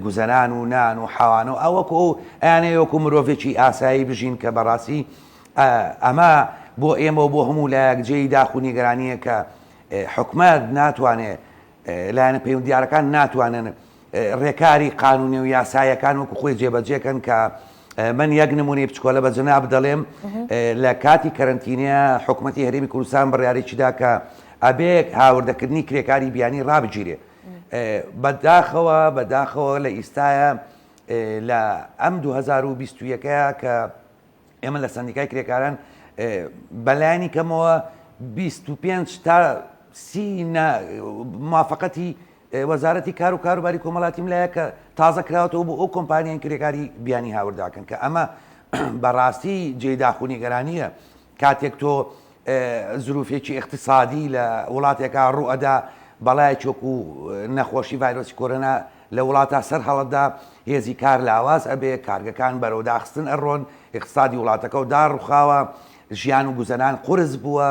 گوزەران و نان و حەوانە و ئەوەکو ئەو ئەیانەوێ وەکو مرۆڤێکی ئاسایی بژین کە بەڕاستی ئەمە بۆ ئێمە و بۆ هەموو لایەک جێی داخ و نیگەرانییە کە حکومەت ناتوانێ لایەنە پەیوەندیدارەکان ناتوانن ڕێکاری قانونی و یاسایەکان وەکو خۆی جێبەجێکەن کە من یەک نمونەی بچکۆلە بە جەناب دەڵێم لە کاتی کەرەنتینە حکوومەتتی هەرێمی کوردستان بڕیارێکیدا کە ئەبێ هاوردەکردنی کرێکاری بیانی ڕابگیرێ بەداخەوە بەداخەوە لە ئیستایە لە ئەم 2021 کە ئێمە لە سەندیکای کرێکاران بەلایەنی کەمەوە 25 تا سی موافقەتی وەزارەتی کار و کاروباری کۆمەڵاتیم لایە کە تازە کراوەتەوە بۆ ئەو کۆمپانیان کرێکاری بیانی هاورداکەن کە ئەمە بەڕاستی جێی داخ و نیگەرانیە کاتێک تۆ زروفێکی ئیقتسادی لە وڵاتێکا ڕوو ئەدا، بەڵایەکی وەکو نەخۆشی ڤایرۆسی کۆرۆنا لە وڵاتا سەر هەڵەدا، هێزی کار لاواز ئەبێ، کارگەکان بەرەو داخستن ئەڕۆن، ئیقتسادی وڵاتەکەو داڕوخاوە، ژیان و گوزەران قورس بووە،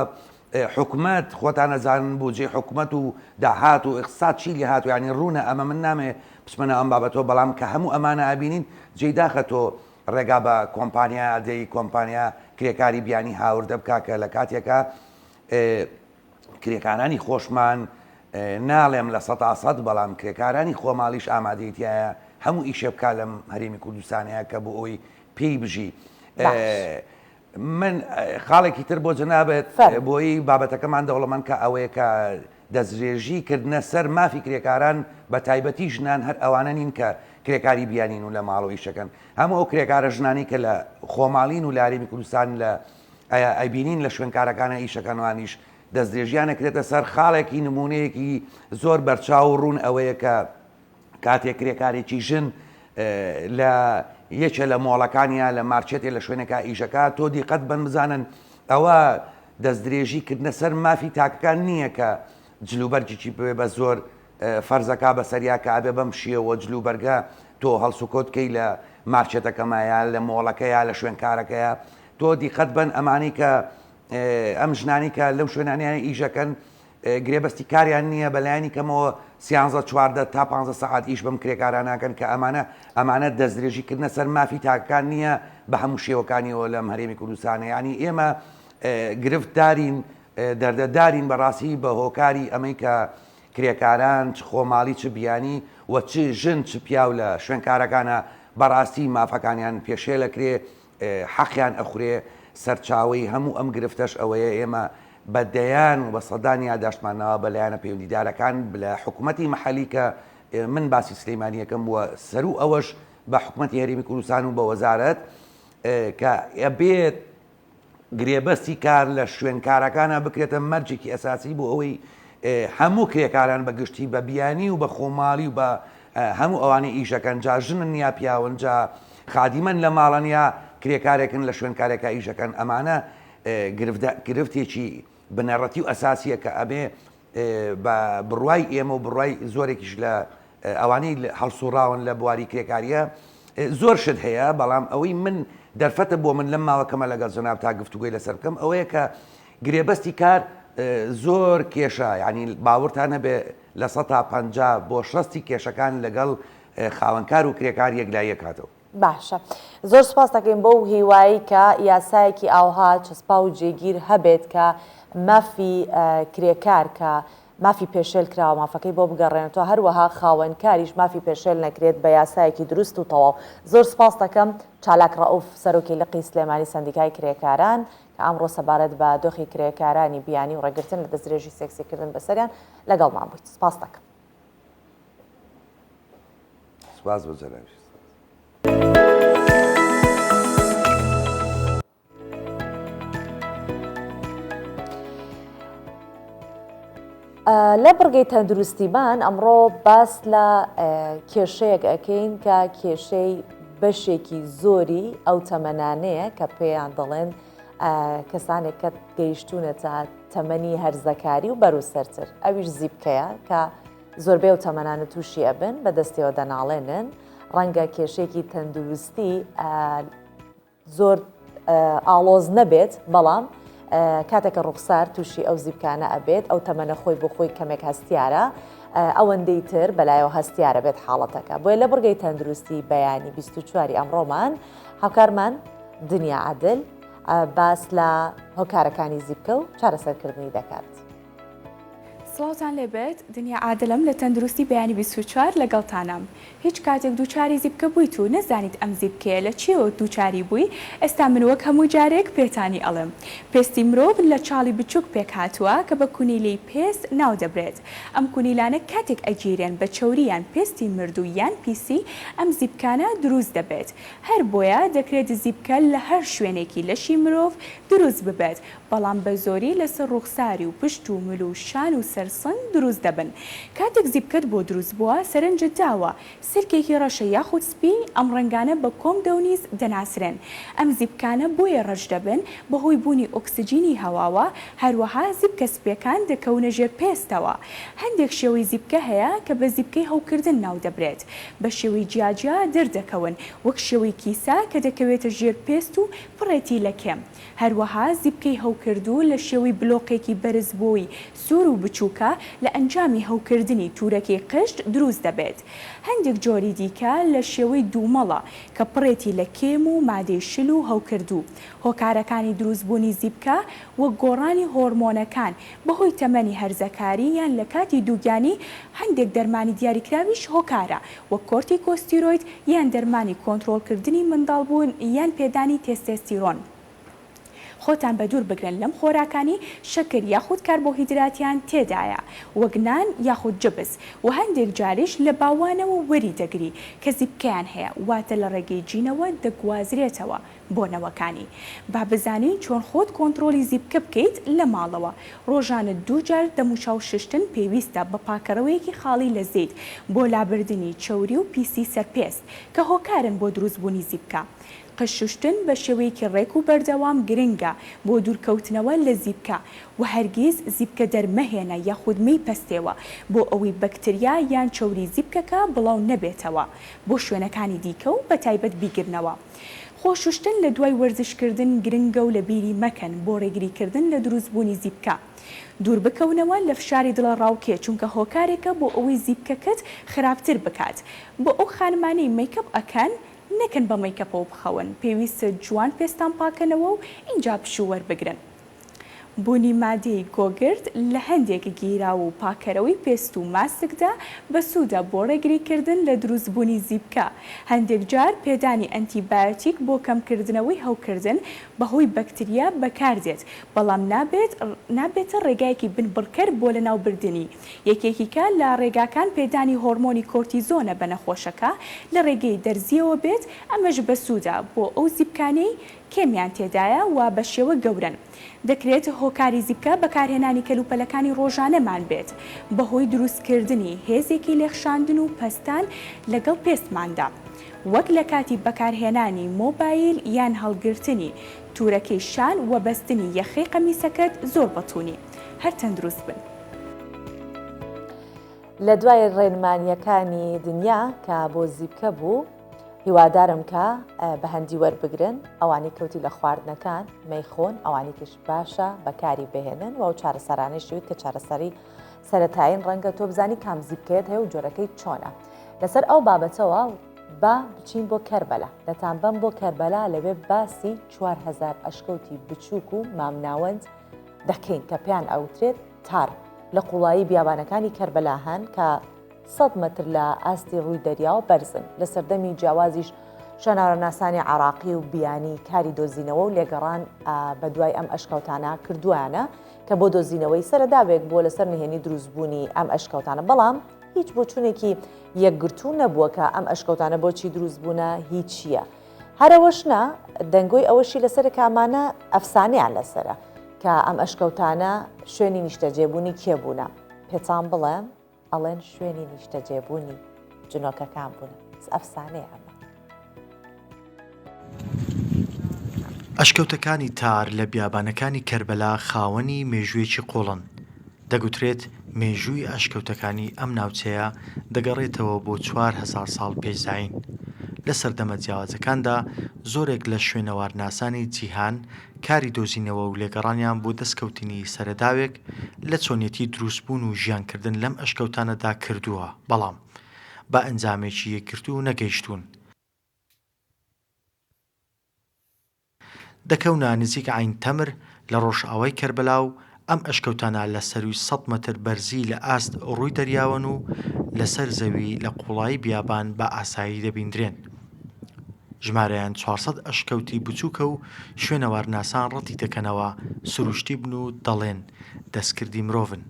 حکومەت خۆتان ئەزانن بوجەی حکومەت و داهات و ئیقتساد چی لێ هاتوە یانی ڕوونە ئەمە من نامەوێ بچمە ناو ئەم بابەتەوە بەڵام کە هەموو ئەمانە ئەبینین جێی داخە تۆ ڕێگا بە کۆمپانیا دەی کۆمپانیا کرێکاری بیانی هاوردە بکا کە لە کاتێکا کرێکارانی خۆشمان ناڵێم لە سەتا سەد بەڵام کرێکارانی خۆماڵیش ئامادەی تایە هەموو ئیشێ بکا لەم هەرێمی کوردستانەیە کە بۆ ئەوی پێی بژی. من خاڵێکی تر بۆ جەنابت بۆی بابەتەکەمان دەوڵەمەند کە ئەوەیە کە دەستدرێژی کردنە سەر مافی کرێکاران بە تایبەتی ژنان هەر ئەوانە نین کە کرێکاری بیانین و لە ماڵەوە ئیشەکەن هەموو ئەو کرێکارە ژنانی کە لە خۆماڵین و لە هەرێمی کوردستان لە ئەیبینین لە شوێنکارەکانە ئیشەکەن وانیش دەستدرێژیان ئەکرێتە سەر خاڵێکی نمونەیەکی زۆر بەرچاو و ڕوون ئەوەیە کە کاتێک کرێکارێکی ژن لە یەکێ لە مۆڵەکان یا لە مارکێتێ لە شوێنێکا ئیشەکە تۆ دیقەت بن بزانن ئەوە دەستدرێژی کردنە سەر مافی تاکەکان نییە کە جلوبەرگێکی بوێ بە زۆر فەرزەکا بەسەریا کە ئەبێ بەم شێوە جلوبەرگە تۆ هەڵسوکەوت کەی لە مارکێتەکەما یا لە مۆڵەکە یا لە شوێنکارەکەیا تۆ دیقەت بن ئەمانەی کە ئەم ژنانی کە لەو شوێنانیان ئیشەکەن گرێبەستی کاریان نییە بەلایەنی کەمەوە سیانزە چواردە تا پانزە سەعات ئیش بەم کرێکارانە ئەکەن کە ئەمانە ئەمانە دەستدرێژی کردنە سەر مافی تاکەکان نییە بە هەموو شێوەکانیەوە لەم هەرێمی کوردستانە یانی ئێمە گرفت دارین دەردەدارین بەڕاستی بە هۆکاری ئەمەی کە کرێکاران چ خۆماڵی چ بیانی و چ ژن چ پیاو لە شوێنکارەکانە بەڕاستی مافەکانیان پێشێلەکرێ حەقیان ئەخورێ، سەرچاوەی هەموو ئەم گرفتەش ئەوەیە ئێمە بە دەیان و بە سەدان یاداشتمان ناوە بە لایەنە پەیوەندیدارەکان لە حکومەتی مەحەلی کە من باسی سلیمانیەکەم بووە سەروو ئەوەش بە حکومەتی هەرێمی کوردستان و بە وەزارەت کە ئەبێت گرێبەستی کار لە شوێنکارەکانە بکرێتە مەرجێکی ئەساسی بۆ ئەوەی هەموو کرێکاران بە گشتی بە بیانی و بە خۆماڵی و بە هەموو ئەوانەی ئیشەکەن جا ژنن یا پیاون جا خادیمەن لە ماڵن یا کرێکارێکن لە شوێنکارێکا ئیشەکەن ئەمانە گرفتێکی بنەڕەتی و ئەساسیە کە ئەبێ بە بڕوای ئێمە و بڕوای زۆرێکیش لە ئەوانەی هەڵسوڕاون لە بواری کرێکاریە زۆر شت هەیە بەڵام ئەوەی من دەرفەتە بۆ من لەم ماوە کەمە لەگەڵ جەناب تا گفتوگۆی لەسەر بکەم ئەوەیە کە گرێبەستی کار زۆر کێشە یعنی باوەڕتان هەبێ 50% بۆ شەستی کێشەکان لەگەڵ خاوەنکار و کرێکار یەکلایی ئەکاتەوە. باشە زۆر سوپاست دەکەین بەو هیوایەی کە یاسایەکی ئاوها چەسپاو و جێگیر هەبێت کە مافی کرێکار کە مافی پێشێل کراوە مافەکەی بۆ بگەڕێنێتەوە هەروەها خاوەن کاریش مافی پێشێل نەکرێت بە یاسایەکی دروست و تەواو زۆر سوپاست دەکەم چالاک ڕەئوف سەرۆکی لقی سلێمانی سەندیکای کرێکاران کە ئەمڕۆ سەبارەت بە دۆخی کرێکارانی بیانی و ڕێگرتن لە دەستدرێژی سێکسی کردن بەسەریان لەگەڵمان بوویت سوپاست دەکەم. سپاس بۆ جەنابیشت. لە بڕگەی تەندروستیمان ئەمڕۆ باس لە کێشەیەک ئەکەین کە کێشەی بەشێکی زۆری ئەو تەمەنانەیە کە پێیان دەڵێن کەسانێک کە گەیشتونەتە تەمەنی هەرزەکاری و بەرو سەرتر ئەویش زیپکەیە کە زۆربەی ئەو تەمەنانە تووشی ئەبن بەدەستیەوە دەناڵێنن ڕەنگە کێشەیەکی تەندروستی زۆر ئاڵۆز نەبێت، بەڵام کاتێک کە ڕوخسار تووشی ئەو زیپکانە ئەبێت ئەو تەمەنە خۆی بۆ خۆی کەمێک هەستیارە ئەوەندەی تر بەلایەوە هەستیارە بێت حاڵەتەکە بۆیە لە بڕگەی تەندروستی بەیانی 24 ئەمڕۆمان هاوکارمان دنیا عادل باس لە هۆکارەکانی زیپکە و چارەسەرکردنی دەکات. سڵاوتان لێبێت دنیا عادلم لە تەندروستی بەیانی 24 لەگەڵتانام هیچ کاتێک دووچاری زیپکە بوویت و نەزانیت ئەم زیپکەیە لە چیەوە دووچاری بووی ئێستا من وەک هەموو جارێک پێتانی ئەڵێم پێستی مرۆڤ لە چاڵی بچوک پێکهاتووە کە بە کونیلەی پێست ناو دەبرێت ئەم کونیلانە کاتێک ئەگیرێن بە چەوری یان پێستی مردوو یان پیسی ئەم زیپکانە دروست دەبێت هەر بۆیە دەکرێت زیپکە لە هەر شوێنێکی لەشی مرۆڤ دروست ببێت بەڵام بە زۆری لەسەر ڕووخساری و پشت و مل و شان و سەر سنگ دروست دەبن. کاتێک زیپکەت بۆ دروست بووە سەرنجت داوە سرکێکی ڕەشە یاخود سپی، ئەم ڕەنگانە بە کۆمدۆنیز دەناسرێن. ئەم زیپکانە بۆیە ڕەش دەبن بەهۆی بوونی ئۆکسجینی هەواوە، هەروەها زیپکە سپیەکان دەکەونە ژێر پێستەوە. هەندێک شێوەی زیپکە هەیە کە بە زیپکەی هەوکردن ناودەبرێت. بە شێوەی جیاجیا دەردەکەون وەک شێوەی کیسە کە دەکەوێتە ژێر پێست و پڕێتی لە کێم. هەروەها زیپکەی هەوکردوو لە شێوەی بلۆقێکی بەرزبووی سوور و بچووکە لە ئەنجامی هەوکردنی توورەکەی قژ دروست دەبێت. هەندێک جۆری دیکە لە شێوەی دوومەڵە کە پڕێتی لە کێم و مادەی شل و هەوکردوو. هۆکارەکانی دروستبوونی زیپکە وەک گۆڕانی هۆرمۆنەکان بەهۆی تەمەنی هەرزەکاری یان لە کاتی دووگیانی، هەندێک دەرمانی دیاریکراویش هۆکارە وەک کۆرتیکۆستیرۆید یان دەرمانی کۆنترۆڵکردنی منداڵبوون یان پێدانی تێستێستیرۆن. خۆتان بەدوور بگرن لەم خۆراکانی شەکر یاخود کاربۆهیدراتیان تێدایە وەک نان یاخود جبس و هەندێک جاریش لە باوانەوە وەری دەگری کە زیپکەیان هەیە واتە لە ڕێگەی جینەوە دەگوازرێتەوە بۆ نەوەکانی. با بزانین چۆن خۆت کۆنتڕۆلی زیپکە بکەیت لە ماڵەوە. ڕۆژانە دووجار دەموچاو ششتن پێویستە بە پاکەرەوەیەکی خاڵی لە زەیت بۆ لابردنی چەوری و پیسی سەر پێست کە هۆکارن بۆ دروستبوونی زیپکە. قژ شوشتن بە شێوەیەکی ڕێک و بەردەوام گرنگە بۆ دوورکەوتنەوە لە زیپکە و هەرگیز زیپکە دەرمەهێنە یاخود مەیپەستێوە بۆ ئەوەی بەکتریا یان چەوری زیپکەکە بڵاو نەبێتەوە بۆ شوێنەکانی دیکە و بەتایبەت بیگرنەوە. خۆ شوشتن لە دوای وەرزش کردن گرنگە و لە بیری مەکەن بۆ ڕێگری کردن لە دروست بوونی زیپکە. دوور بکەونەوە لە فشاری دڵەڕاوکێ چونکە هۆکارێکە بۆ ئەوەی زیپکەکەت خراپتر بکات. بۆ ئەو خانمانەی مەیکەپ ئەکەن نەکەن بە مەیکەپەوە بخەون پێویستە جوان پێستان پاکەنەوە و ئینجا پشوو وەربگرن. بوونی مادەی گۆگرد لە هەندێک گیراو و پاکەرەوەی پێست و ماسکدا بەسوودە بۆ ڕێگریکردن لە دروستبوونی زیپکە، هەندێک جار پێدانی ئەنتیبایۆتیک بۆ کەمکردنەوەی هەوکردن بەهۆی بەکتریا بەکاردێت، بەڵام نابێت نابێتە ڕێگایەکی بنبڕکەر بۆ لەناوبردنی. یەکێکیکە لە ڕێگاکان پێدانی هۆرمۆنی کۆرتیزۆنە بە نەخۆشەکە لە ڕێگەی دەرزییەوە بێت، ئەمەش بەسوودە بۆ ئەو زیپکانەی کێمیان تێدایە و بە شێوە گەورەن. دەکرێت هۆکاری زیپکە بەکارهێنانی کەلوپەلەکانی ڕۆژانەمان بێت بەهۆی دروستکردنی هێزێکی لێخشاندن و پەستان لەگەڵ پێستماندا وەک لە کاتی بەکارهێنانی مۆبایل یان هەڵگرتنی تورەکەی شان و بەستنی یەخەی قەمیسەکەت زۆر بەتونی. هەر تەندروست بن. لە دوای ڕێنمانییەکانی دنیا کە بۆ زیپکە بوو، هیوادارم کە بە هەندی وەربگرن ئەوانەی کەوتی لە خواردنەکان مەیخۆن ئەوانی کەش باشە بەکاری بهێنن و ئەو چارەسەرانەی شویت کە چارەسەری سەتایین ڕەنگە تۆ بزانی کام زیپکەیەت هەیە و جۆرەکەی چۆنە لەسەر ئەو بابەتەوە با بچین بۆ کەربەلا دەتانبەم بۆ کەربەلا لەوێ باسی 4هزار ئەشکەوتی بچووک و مامناوەند دەکەین کە پێیان ئەوترێت تار لە قوڵایی بیابانەکانی کەربەلا هەن کە سەد مەتر لە ئاستی ڕووی دەریاوە بەرزن. لە سەردەمی جیاوازیش شوێنەوارناسانی عێراقی و بیانی کاری دۆزینەوە و لێگەڕان بە دوای ئەم ئەشکەوتانە کردوویانە کە بۆ دۆزینەوەی سەرەداوێک بووە لەسەر نهێنی دروستبوونی ئەم ئەشکەوتانە بەڵام هیچ بۆچوونێکی یەکگرتوو نەبووە کە ئەم ئەشکەوتانە بۆچی دروست بوونە هیچ چییە. هەرەوەش نا دەنگۆی ئەوەشی لەسەرە کە ئەمانە ئەفسانەیان لەسەرە کە ئەم ئەشکەوتانە شوێنی نیشتەجێبوونی کێ بوونە. پێتان بڵێم ئەڵێن شوێنی نیشتەجێبوونی جنۆکەکان بوون ئەفسانەیە ئەمە. ئەشکەوتەکانی تار لە بیابانەکانی کەربەلا خاوەنی مێژوویەکی قووڵن، دەگوترێت مێژووی ئەشکەوتەکانی ئەم ناوچەیە دەگەڕێتەوە بۆ 4000 ساڵ پێش زایین. لە سەردەمە جیاوازەکاندا زۆرێک لە شوێنەوارناسانی جیهان کاری دۆزینەوە و لێگەڕانیان بۆ دەستکەوتنی سەرەداوێک لە چۆنیەتی دروستبوون و ژیانکردن لەم ئەشکەوتانەدا کردووە، بەڵام بە ئەنجامێکی یەکگرتوو نەگەیشتوون. دەکەونە نزیک عەین تەمر لە ڕۆژئاوای کەربەلا و ئەم ئەشکەوتانە لە سەرووی سەد مەتر بەرزی لە ئاست ڕووی دەریاوەن و لەسەر زەوی لە قووڵایی بیابان بە ئاسایی دەبیندرێن. ژمارەیان 400 ئەشکەوتی بچووکە و شوێنەوارناسان ڕەتی دەکەنەوە سروشتی بن و دەڵێن دەستکردی مرۆڤن.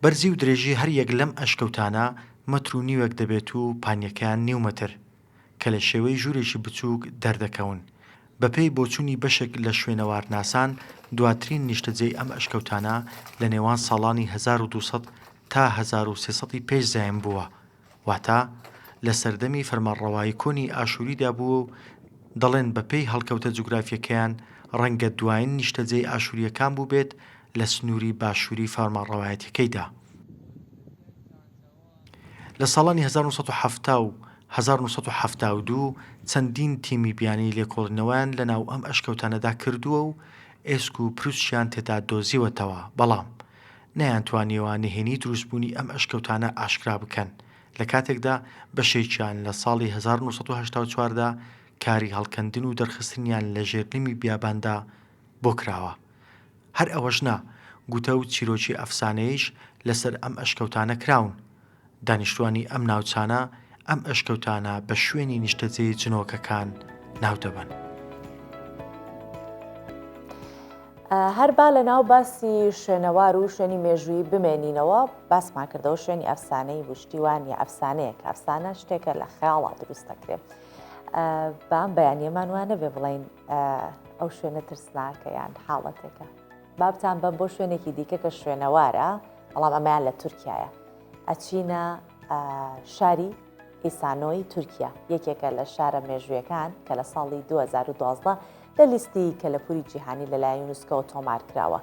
بەرزی و درێژی هەر یەک لەم ئەشکەوتانە مەتر و نیوێک دەبێت و پانیەکەیان نیو مەتر. کە لە شێوەی ژوورێکی بچووک دەردەکەون. بەپێی بۆچوونی بەشێک لە شوێنەوارناسان، دواترین نیشتەجێی ئەم ئەشکەوتانە لە نێوان ساڵانی 1200 تا 1300 ی پێش زایین بووە، واتە لە سەردەمی فەرمانڕەوایی کۆنی ئاشووریدا بووە و دەڵێن بەپێی هەڵکەوتە جوگرافییەکەیان ڕەنگە دوایین نیشتەجێی ئاشوورییەکان بووبێت لە سنووری باشووری فەرمانڕەوایەتییەکەیدا. لە ساڵانی 1970 و 1972 چەندین تیمی بیانی لێکۆڵینەوەیان لە ناو ئەم ئەشکەوتانەدا کردووە و ئێسک و پروسکیان تێدا دۆزیوەتەوە، بەڵام نەیانتوانیوە نهێنی دروستبوونی ئەم ئەشکەوتانە ئاشکرا بکەن، لە کاتێکدا بەشێکیان لە ساڵی 1984 دا کاری هەڵکەندن و دەرخستنیان لە ژێر لمی بیاباندا بۆ کراوە. هەر ئەوەش نا، گوتە و چیرۆکی ئەفسانەییش لەسەر ئەم ئەشکەوتانە کراون. دانیشتووانی ئەم ناوچانە ئەم ئەشکەوتانە بە شوێنی نیشتەجێی جنۆکەکان ناو دەبەن. هەر با لە ناو باسی شوێنەوار و شوێنی مێژووی بمێنینەوە باسمان کردەوە شوێنی ئەفسانەی بوو شتی وا نییە ئەفسانەیە کە ئەفسانە شتێکە لە خەیاڵا دروست دەکرێت بام بەیانیەمان وانە بێ بڵین ئەو شوێنە ترسناکە یان حاڵەتێکە بابتان بەم بۆ شوێنێکی دیکە کە شوێنەوارە بەڵام ئەمەیان لە تورکایە ئەچینە شاری ئیسانۆی تورکیا یەکێکە لە شارە مێژوویەکان کە لە ساڵی 2012 لە لیستی کەلەپوری جیهانی لەلایەن یونسکۆوە تۆمار کراوە.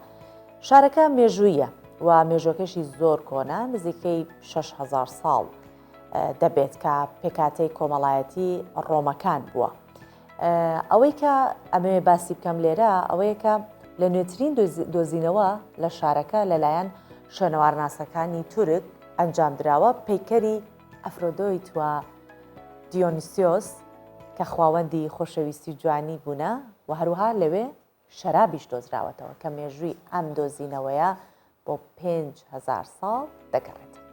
شارەکە مێژوویە و مێژوەکەشی زۆر کۆنە نزیکەی 6000 ساڵ دەبێت کە پێکاتەی کۆمەڵایەتی ڕۆمەکان بووە. ئەوەی کە ئەمەوێ باسی بکەم لێرە ئەوەیە کە لە نوێترین دۆزینەوە لە شارەکە لەلایەن شوێنەوارناسەکانی تورک ئەنجامدراوە پەیکەری ئەفرۆدۆیت و دیۆنیسیۆس کە خواوەندی خۆشەویستی و جوانی بوونە و هەروەها لەوێ شەرابیش دۆزراوەتەوە کە مێژووی ئەم دۆزینەوەیە بۆ 5000 ساڵ دەگەڕێتەوە.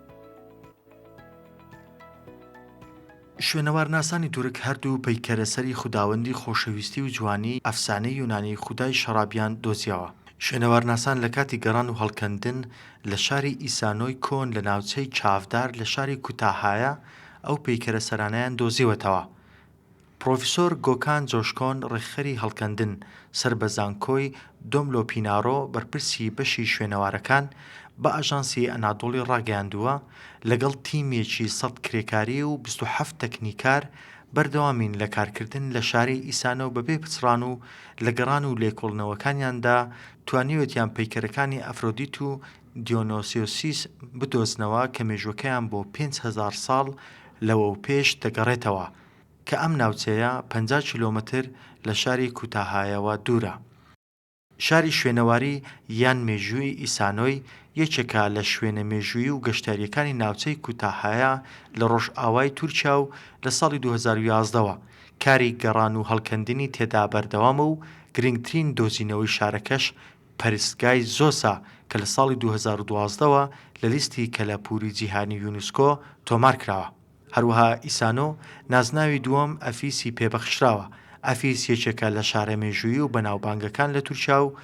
شوێنەوارناسانی تورک هەردوو پەیکەرە سەری خوداوەندی خۆشەویستی و جوانی ئەفسانەی یونانی خودای شەڕابیان دۆزیەوە. شوێنەوارناسان لە کاتی گەڕان و هەڵکەندن لە شاری ئیسانۆی کۆن لە ناوچەی چاڤدار لە شاری کوتاهایا ئەو پەیکەرە سەرانەیان دۆزیوەتەوە. پڕۆفیسۆر گۆکان جۆشکۆن ڕێکخەری هەڵکەندن سەر بە زانکۆی دۆملۆپینارۆ بەرپرسی بەشی شوێنەوارەکان بە ئاژانسی ئەنادۆڵی ڕاگەیاندووە، لەگەڵ تیمێکی سەد کرێکاری و 27 تەکنیکار بەردەوامین لە کارکردن لە شاری ئیسانۆ بەبێ پچڕان و لە گەڕان و لێکۆڵینەوەکانیاندا توانیوێتیان پەیکەرەکانی ئەفرۆدیت و دیۆنۆسیۆسیس بدۆزنەوە کە مێژووەکەیان بۆ 5000 ساڵ لەوەوپێش دەگەڕێتەوە کە ئەم ناوچەیە 50 کیلۆمەتر لە شاری کوتاهایەوە دوورە. شاری شوێنەواری یان مێژوویی ئیسانۆی یەکێکە لە شوێنە مێژوویی و گەشتیارییەکانی ناوچەی کوتاهایا لە ڕۆژئاوای تورکیا و لە ساڵی 2011 وە کاری گەڕان و هەڵکەندنی تێدا بەردەوامە و گرنگترین دۆزینەوەی شارەکەش پەرستگای زۆسە کە لە ساڵی 2012 وە لە لیستی کەلەپووری جیهانی یونسکۆ تۆمارکراوە. هەروەها ئیسانۆ نازناوی دووەم ئەفیسی پێبەخشراوە، ئەفیس یەکێکە لە شارە مێژوویی و بەناوبانگەکان لە تورکیا و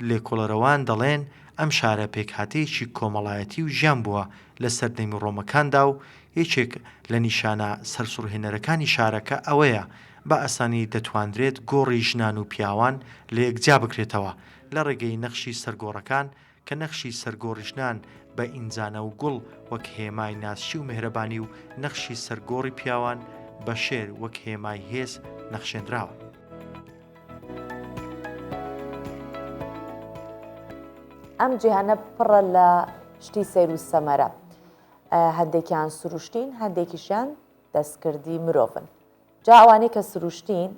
لێکۆڵەرەوان دەڵێن ئەم شارە پێکهاتەیەکی کۆمەڵایەتی و ژیان بووە لە سەردەمی ڕۆمەکاندا و یەکێک لە نیشانە سەرسوڕهێنەرەکانی شارەکە ئەوەیە بە ئاسانی دەتوانرێت گۆڕی ژنان و پیاوان لەیەک جیابکرێتەوە لە ڕێگەی نەخشی سەر گۆڕەکان کە نەخشی سەر گۆڕی ژنان بە ئینجانە و گوڵ وەک هێمای ناسکی و مێهرەبانی و نەخشی سەر گۆڕی پیاوان بە شێر وەک هێمای هێز نەخشێنراوە. ئەم جیهانە پڕە لە شتی سەیر و سەمەرە. هەندێکیان سروشتین، هەندێکیشیان دەستکردی مرۆڤن. جا ئەوانەی کە سروشتین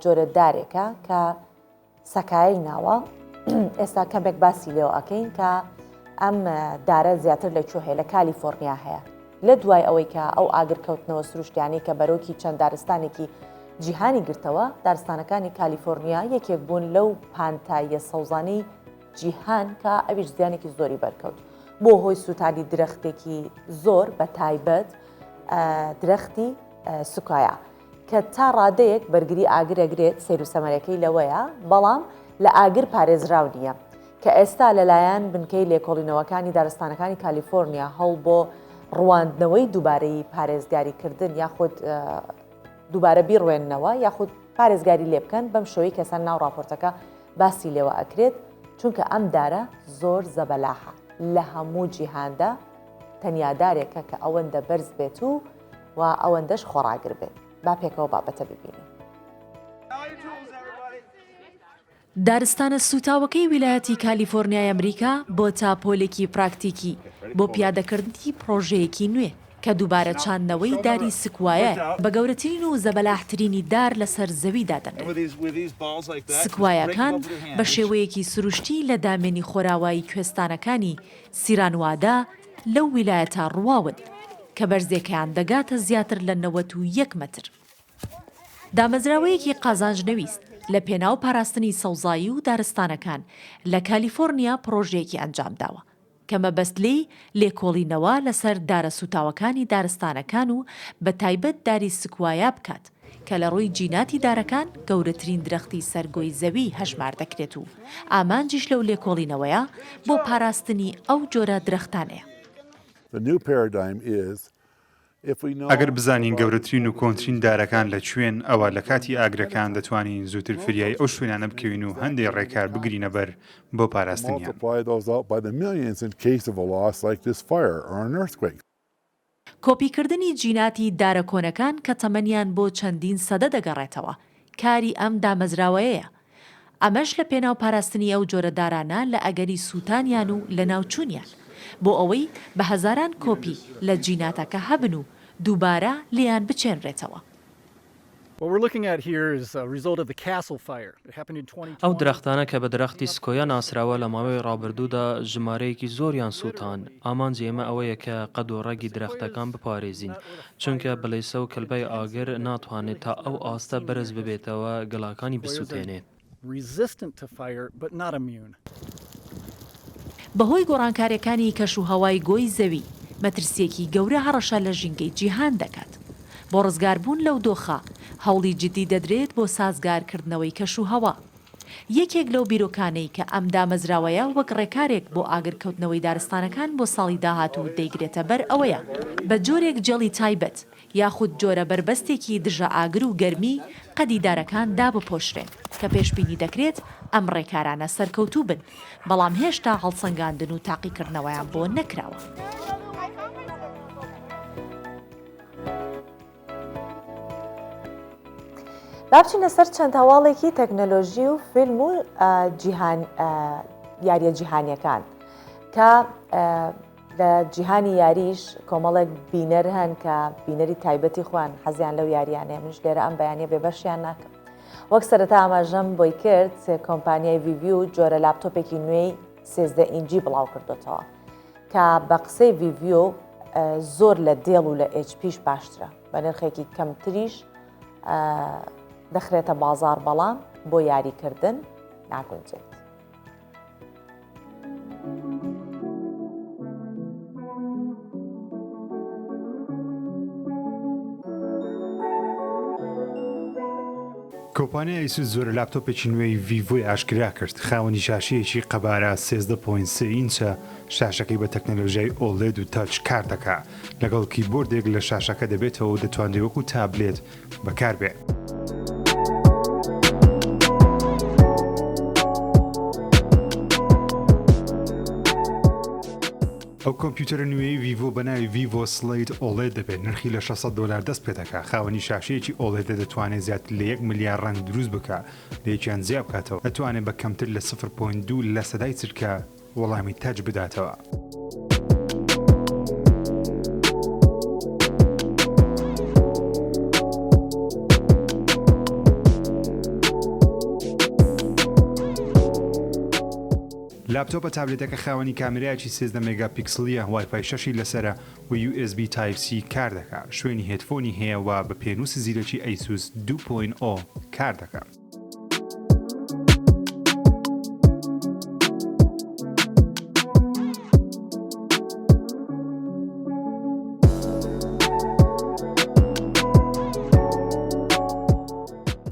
جۆرە دارێکە کە سەکایەی ناوە ئێستا کەمێک باسی لێوە ئەکەین کە ئەم دارە زیاتر لە کوێ هەیە لە کالیفۆرنیا هەیە لە دوای ئەوەی کە ئەو ئاگرکەوتنەوە سروشتیانی کە بەرۆکی چەند دارستانێکی جیهانی گرتەوە دارستانەکانی کالیفۆرنیا یەکێک بوون لەو پانتاییە سەوزانەی جیهان کە ئەویش زیانێکی زۆری بەرکەوت بۆ هۆی سووتانی درەختێکی زۆر بە تایبەت درەختی سوکایا کە تا ڕادەیەک بەرگری ئاگر ئەگرێت سەیر و سەمەرەکەی لەوەیە بەڵام لە ئاگر پارێزراو نییە کە ئێستا لەلایەن بنکەی لێکۆڵینەوەکانی دارستانەکانی کالیفۆرنیا هەوڵ بۆ ڕواندنەوەی دووبارەی پارێزگاریکردن یاخود دووبارە بیڕوێننەوە یاخود پارێزگاری لێ بکەن بەم شێوەی کەسان ناو ڕاپۆرتەکە باسی لێوە ئەکرێت چونکە ئەم دارە زۆر زەبەلاحە لە هەموو جیهاندا تەنیا دارێکە کە ئەوەندە بەرز بێت و و ئەوەندەش خۆڕاگر بێت. با پێکەوە بابەتە ببینین. دارستانە سووتاوەکەی ویلایەتی کالیفۆرنیای ئەمریکا بۆتە پۆلێکی پراکتیکی بۆ پیادەکردنی پڕۆژەیەکی نوێ کە دووبارە چاندنەوەی داری سکوایایە بە گەورەترین و زەبەلاحترینی دار لەسەر زەوی دادەنرێت. سکوایاکان بە شێوەیەکی سروشتی لە دامێنی خۆراوایی کوێستانەکانی سیرانوادا لەو ویلایەتە ڕواون کە بەرزێکەیان دەگاتە زیاتر لە 91 مەتر. دامەزراوەیەکی قازانج نەویست لە پێناو پاراستنی سەوزایی و دارستانەکان لە کالیفۆرنیا پڕۆژەیەکی ئەنجامداوە کە مەبەست لێی لێکۆڵینەوە لەسەر دارە سووتاوەکانی دارستانەکان و بە تایبەت داری سکوایا بکات کە لە ڕووی جیناتی دارەکان گەورەترین درەختی سەر گۆی زەوی هەژمار دەکرێت و ئامانجیش لەو لێکۆڵینەوەیە بۆ پاراستنی ئەو جۆرە درەختانەیە. ئەگەر بزانین گەورەترین و کۆنترین دارەکان لە کوێن، ئەوا لە کاتی ئاگرەکان دەتوانین زووتر فریای ئەو شوێنانە بکەوین و هەندێ ڕێکار بگرینە بەر بۆ پاراستنیان. کۆپیکردنی جیناتی دارە کۆنەکان کە تەمەنیان بۆ چەندین سەدە دەگەڕێتەوە، کاری ئەم دامەزراوەیەیە. ئەمەش لە پێناو پاراستنی ئەو جۆرە دارانە لە ئەگەری سووتانیان و لەناوچوونیان، بۆ ئەوەی بە هەزاران کۆپی لە جیناتەکە هەبن و دووبارە لێیان بچێنرێتەوە. ئەو درەختانە کە بە درەختی سکۆیا ناسراوە لە ماوەی ڕابردوودا ژمارەیەکی زۆریان سووتان، ئامانجی ئێمە ئەوەیە کە قەد و ڕەگی درەختەکان بپارێزین، چونکە بڵێسە و کڵپەی ئاگر ناتوانێت تا ئەو ئاستە بەرز ببێتەوە گەڵاکانی بسووتێنێت. بەهۆی گۆڕانکارییەکانی کەشوهەوای گۆی زەوی، مەترسییەکی گەورە هەڕەشە لە ژینگەی جیهان دەکات. بۆ ڕزگاربوون لەو دۆخە، هەوڵی جددی دەدرێت بۆ سازگارکردنەوەی کەشوهەوا. یەکێک لەو بیرۆکانەی کە ئەم دامەزراوەیە وەک ڕێکارێک بۆ ئاگرکەوتنەوەی دارستانەکان بۆ ساڵی داهاتوو دەیگرێتە بەر ئەوەیە بە جۆرێک جێڵی تایبەت یاخود جۆرە بەربەستێکی دژە ئاگر و گەرمی قەدی دارەکان دابپۆشرێن کە پێشبینی دەکرێت ئەم ڕێکارانە سەرکەوتوو بن بەڵام هێشتا هەڵسەنگاندن و تاقیکردنەوەیان بۆ نەکراوە. با بچینە سەر چەند هەواڵێکی تەکنەلۆژی و فیلم و جیهان یاریە جیهانیەکان کە لە جیهانی یاریش کۆمەڵێک بینەر هەن کە بینەری تایبەتی خۆیان حەزیان لەو یاریانەیە منش لێرە ئەم بەیانە بێبەشیان ناکەم وەک سەرەتا ئاماژەم بۆی کرد کۆمپانیای ڤیڤیو جۆرە لاپتۆپێکی نوێی سێزدە ئینجی بڵاو کردوتەوە کە بە قسەی ڤیڤیو زۆر لە دێڵ و لە ئێچ پیش باشترە بە نرخێکی کەمتریش دەخرێتە بازار بەڵام بۆ یاریکردن ناگونجێت. کۆمپانیای ئەیسوس جۆرە لاپتۆپێکی نوێی ڤیڤۆی ئاشکرا کرد، خاوەنی شاشەیەکی قەبارە 13.3 ئینچە، شاشەکەی بە تەکنەلۆژیای OLED و touch کار دەکا، لەگەڵ keyboard ێک لە شاشەکە دەبێتەوە و دەتوانرێ وەکو تابلێت بەکاربێ. ئەو کۆمپیوتەرە نوێیەی ڤیڤۆ بە ناوی ڤیڤۆ سڵەیت ئۆڵێد دەبێت، نرخی لە 600 دۆلار دەست پێدەکا، خاوەنی شاشەیەکی ئۆڵێدە دەتوانێت زیاتر لە یەک ملیار ڕەنگ دروست بکا، لە یەکیان جیا بکاتەوە، دەتوانێت بە کەمتر لە سفر point دوو لە سەدای چرکە وەڵامی touch بداتەوە. لاپتۆپە تابلێتەکە خاوەنی کامێرایەکی 13 مێگا پیکسڵییە، وای فای شەشی لەسەرە و USB Type C کار دەکا، شوێنی headphone ی هەیە و بە پێنووسی زیرەکی ئەیسوس 2.0 کار دەکا.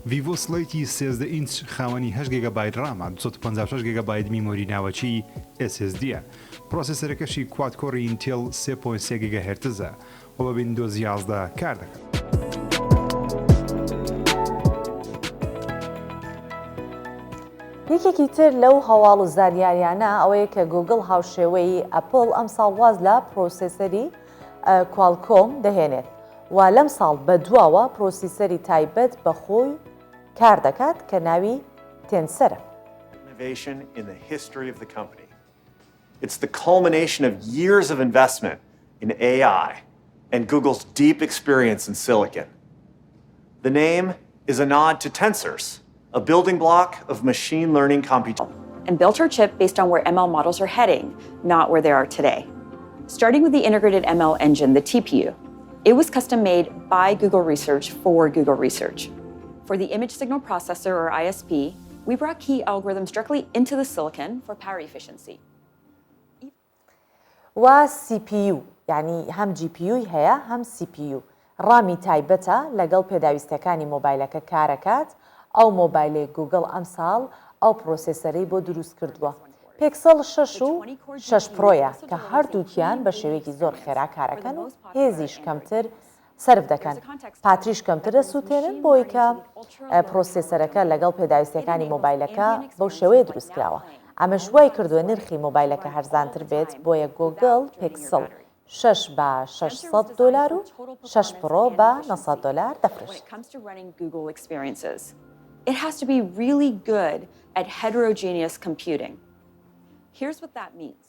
ڤیڤۆ سڵەیتی 13 ئینچ خاوەنی هەشت گێگابایت ڕامە، 256 گێگابایت memory ناوەکی SSD ە. پرۆسێسەرەکەشی quad core ی ئینتێڵ سێ point سێ گیگاهێرتزە و بە ویندۆز 11 کار دەکات. یەکێکی تر لەو هەواڵ و زانیاریانە ئەوەیە کە گوگڵ هاوشێوەی ئەپڵ ئەمساڵ واز لە پرۆسێسەری کوالکۆم دەهێنێت و لەم ساڵ بەدواوە پرۆسیسەری تایبەت بە خۆی کار دەکات کە ناوی تێنسەرە. It's the culmination of years of investment in AI and Google's deep experience in silicon. The name is a nod to tensors, a building block of machine learning computation. And built our chip based on where ML models are heading, not where they are today. Starting with the integrated ML engine, the TPU, it was custom made by Google Research for Google Research. For the image signal processor, or ISP, we brought key algorithms directly into the silicon for power efficiency. و CPU یانی هەم GPU ی هەیە هەم CPU ڕامی تایبەتە لەگەڵ پێداویستیەکانی مۆبایلەکە کارەکات، ئەو مۆبایلەی گوگڵ ئەمساڵ ئەو پرۆسێسەرەی بۆ دروست کردووە پێکسڵ شەش و شەش پرۆیە کە هەردووکیان بە شێوەیەکی زۆر خێرا کارەکەن و هێزیش کەمتر سەرف دەکەن، پاتریش کەمتر دەسووتێنن بۆی کە پرۆسێسەرەکە لەگەڵ پێداویستیەکانی مۆبایلەکە بەو شێوەیە دروست کراوە، ئەمەش وای کردووە نرخی مۆبایلەکە هەرزانتر بێت، بۆیە گوگڵ پێکسڵ شەش بە 600 دۆلار و شەش پڕۆ بە 900 دۆلار دەفرۆشێت. It has to be really good at heterogeneous computing. Here's what that means.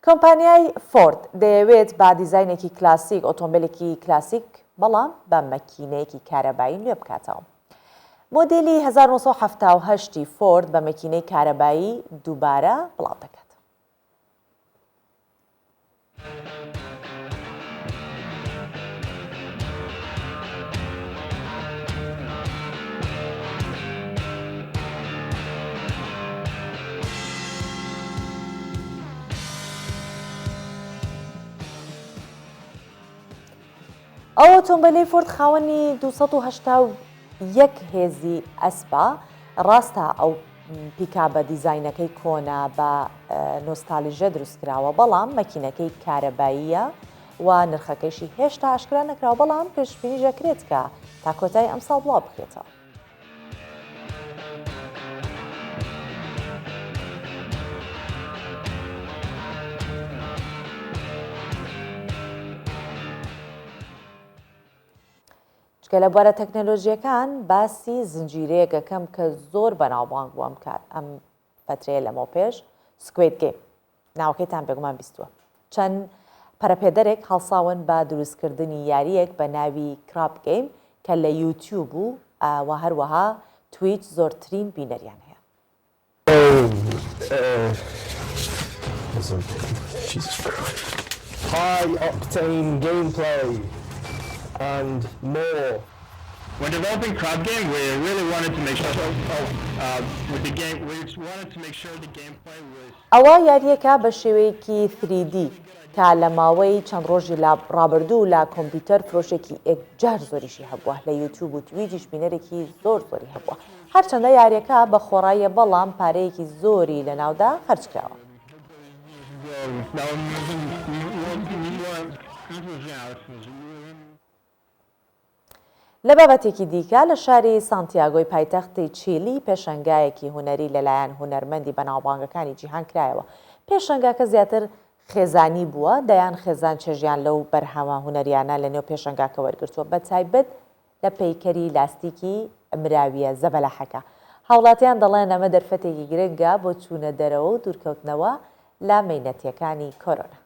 کۆمپانیای فۆرد دەیەوێت بە دیزاینێکی کلاسیک ئۆتۆمبیلێکی کلاسیک بەڵام بە مەکینەیەکی کارەبایی نوێ بکاتەوە. مۆدێلی 1970 ی فۆرد بە مەکینەی کارەبایی دووبارە بڵاو دەکاتەوە. ئەو ئۆتۆمبیلەی فۆرد خاوەنی 281 هێزی ئەسپە، ڕاستە ئەو پیکابە دیزاینەکەی کۆنە بە نۆستالیژە دروستکراوە، بەڵام مەکینەکەی کارەباییە و نرخەکەیشی هێشتا ئاشکرا نەکراوە، بەڵام پێشبینیش دەکرێت کە تا کۆتایی ئەمساڵ بڵاو بکرێتەوە. جگە لە بوارە تەکنەلۆژیەکان باسی زنجیرەیەک ئەکەم کە زۆر بەناوبانگ بوو ئەم کات ئەم فترەیە لەمەو پێش Squid Game ناوەکەیتان بێگومان بیستووە چەند پەرەپێدەرێک هەڵساون بە دروستکردنی یاریەک بە ناوی Crab Game کە لە یوتیوب و و هەروەها تویچ زۆرترین بینەریان هەیە. High octane gameplay and more. When developing Crab Game, we really wanted to make sure with the game, we wanted to make sure the gameplay was. ئەوە یارییەکە بە شێوەیەکی 3D کە لە ماوەی چەند ڕۆژی ڕابردوو لە کۆمپیوتەر فرۆشێکی ئێکجار زۆریشی هەبووە، لە یوتیوب و تویجیش بینەرێکی زۆر زۆری هەبووە. هەرچەندە یارییەکە بە خۆڕاییە بەڵام پارەیەکی زۆری لەناودا خەرجکراوە. لە بابەتێکی دیکە، لە شاری سانتیاگۆی پایتەختی چیلی پێشەنگایەکی هونەری لەلایەن هونەرمەندی بەناوبانگەکانی جیهان کرایەوە. پێشەنگاکە زیاتر خێزانی بووە، دەیان خێزان چێژیان لەو بەرهەمە هونەریانە لەنێو پێشەنگاکە وەرگرتووە، بەتایبەت لە پەیکەری لاستیکی مراوییە زەبەلاحەکە. هاوڵاتیان دەڵێن ئەمە دەرفەتێکی گرنگە بۆ چوونە دەرەوە و دوورکەوتنەوە لە مەینەتییەکانی کۆرۆنا.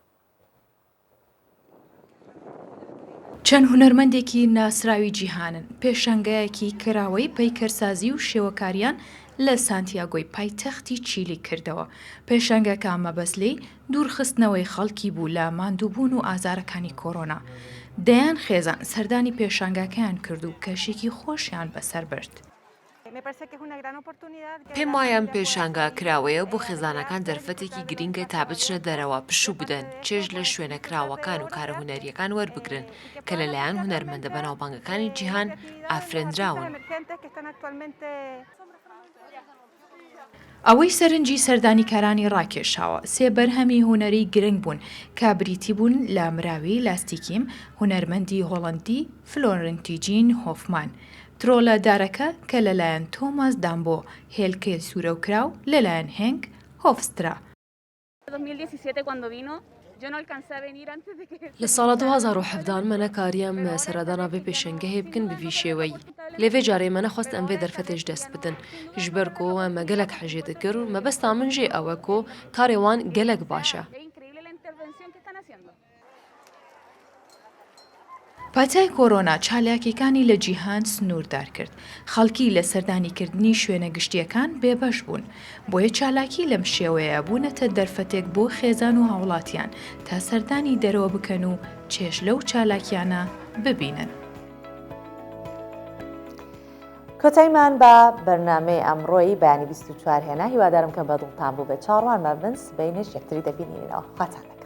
چەند هونەرمەندێکی ناسراوی جیهانن، پێشانگایەکی کراوەی پەیکەرسازی و شێوەکارییان لە سانتیاگۆی پایتەختی چیلی کردەوە، پێشانگاکە مەبەست لێی دوورخستنەوەی خەڵکی بوو لە ماندووبوون و ئازارەکانی کۆرۆنا، دەیان خێزان سەردانی پێشانگاکەیان کرد و کەشێکی خۆشیان بەسەر برد. پێم وایە ئەم پێشانگا کراوەیە بۆ خێزانەکان دەرفەتێکی گرینگە تا بچنە دەرەوە، پشوو بدەن، چێژ لە شوێنە کراوەکان و کارە هونەرییەکان وەربگرن کە لەلایەن هونەرمەندە بەناوبانگەکانی جیهان ئافرێنراون. ئەوەی سەرنجی سەردانیکارانی ڕاکێشاوە، سێ بەرهەمی هونەری گرنگ بوون کە بریتی بوون لە مراوی لاستیکیم هونەرمەندی هۆڵەندی فلۆرنتیجین هۆفمان، ترۆلە دارەکە کە لەلایەن تۆماس دامبۆ، هێلکەی سوورەوکراو لەلایەن هێنک هۆفسترا. لە ساڵa 2017 me nekariye em seredana vê pêşengehê bikin bi vî şêweyî. Lê vê carê me nexwest em vê derfetê ji dest bidin. Ji ber ku me gelek hejê dikir û mebesta min jê ew e ku karê wan gelek baş e. پەتای کۆرۆنا چالاکیەکانی لە جیهان سنووردار کرد، خەڵکی لە سەردانیکردنی شوێنە گشتییەکان بێبەش بوون، بۆیە چالاکی لەم شێوەیە بوونەتە دەرفەتێک بۆ خێزان و هاوڵاتیان تا سەردانی دەرەوە بکەن و چێژ لەو چالاکیانە ببینن. کۆتایمان بە بەرنامەی ئەمڕۆی بەیانی 24 هێنا هیوادارم کە بەدڵتان بووبێت چاوەڕوانمان بن سبەینێش یەکتری دەبینینەوە خواتان لەگەڵ.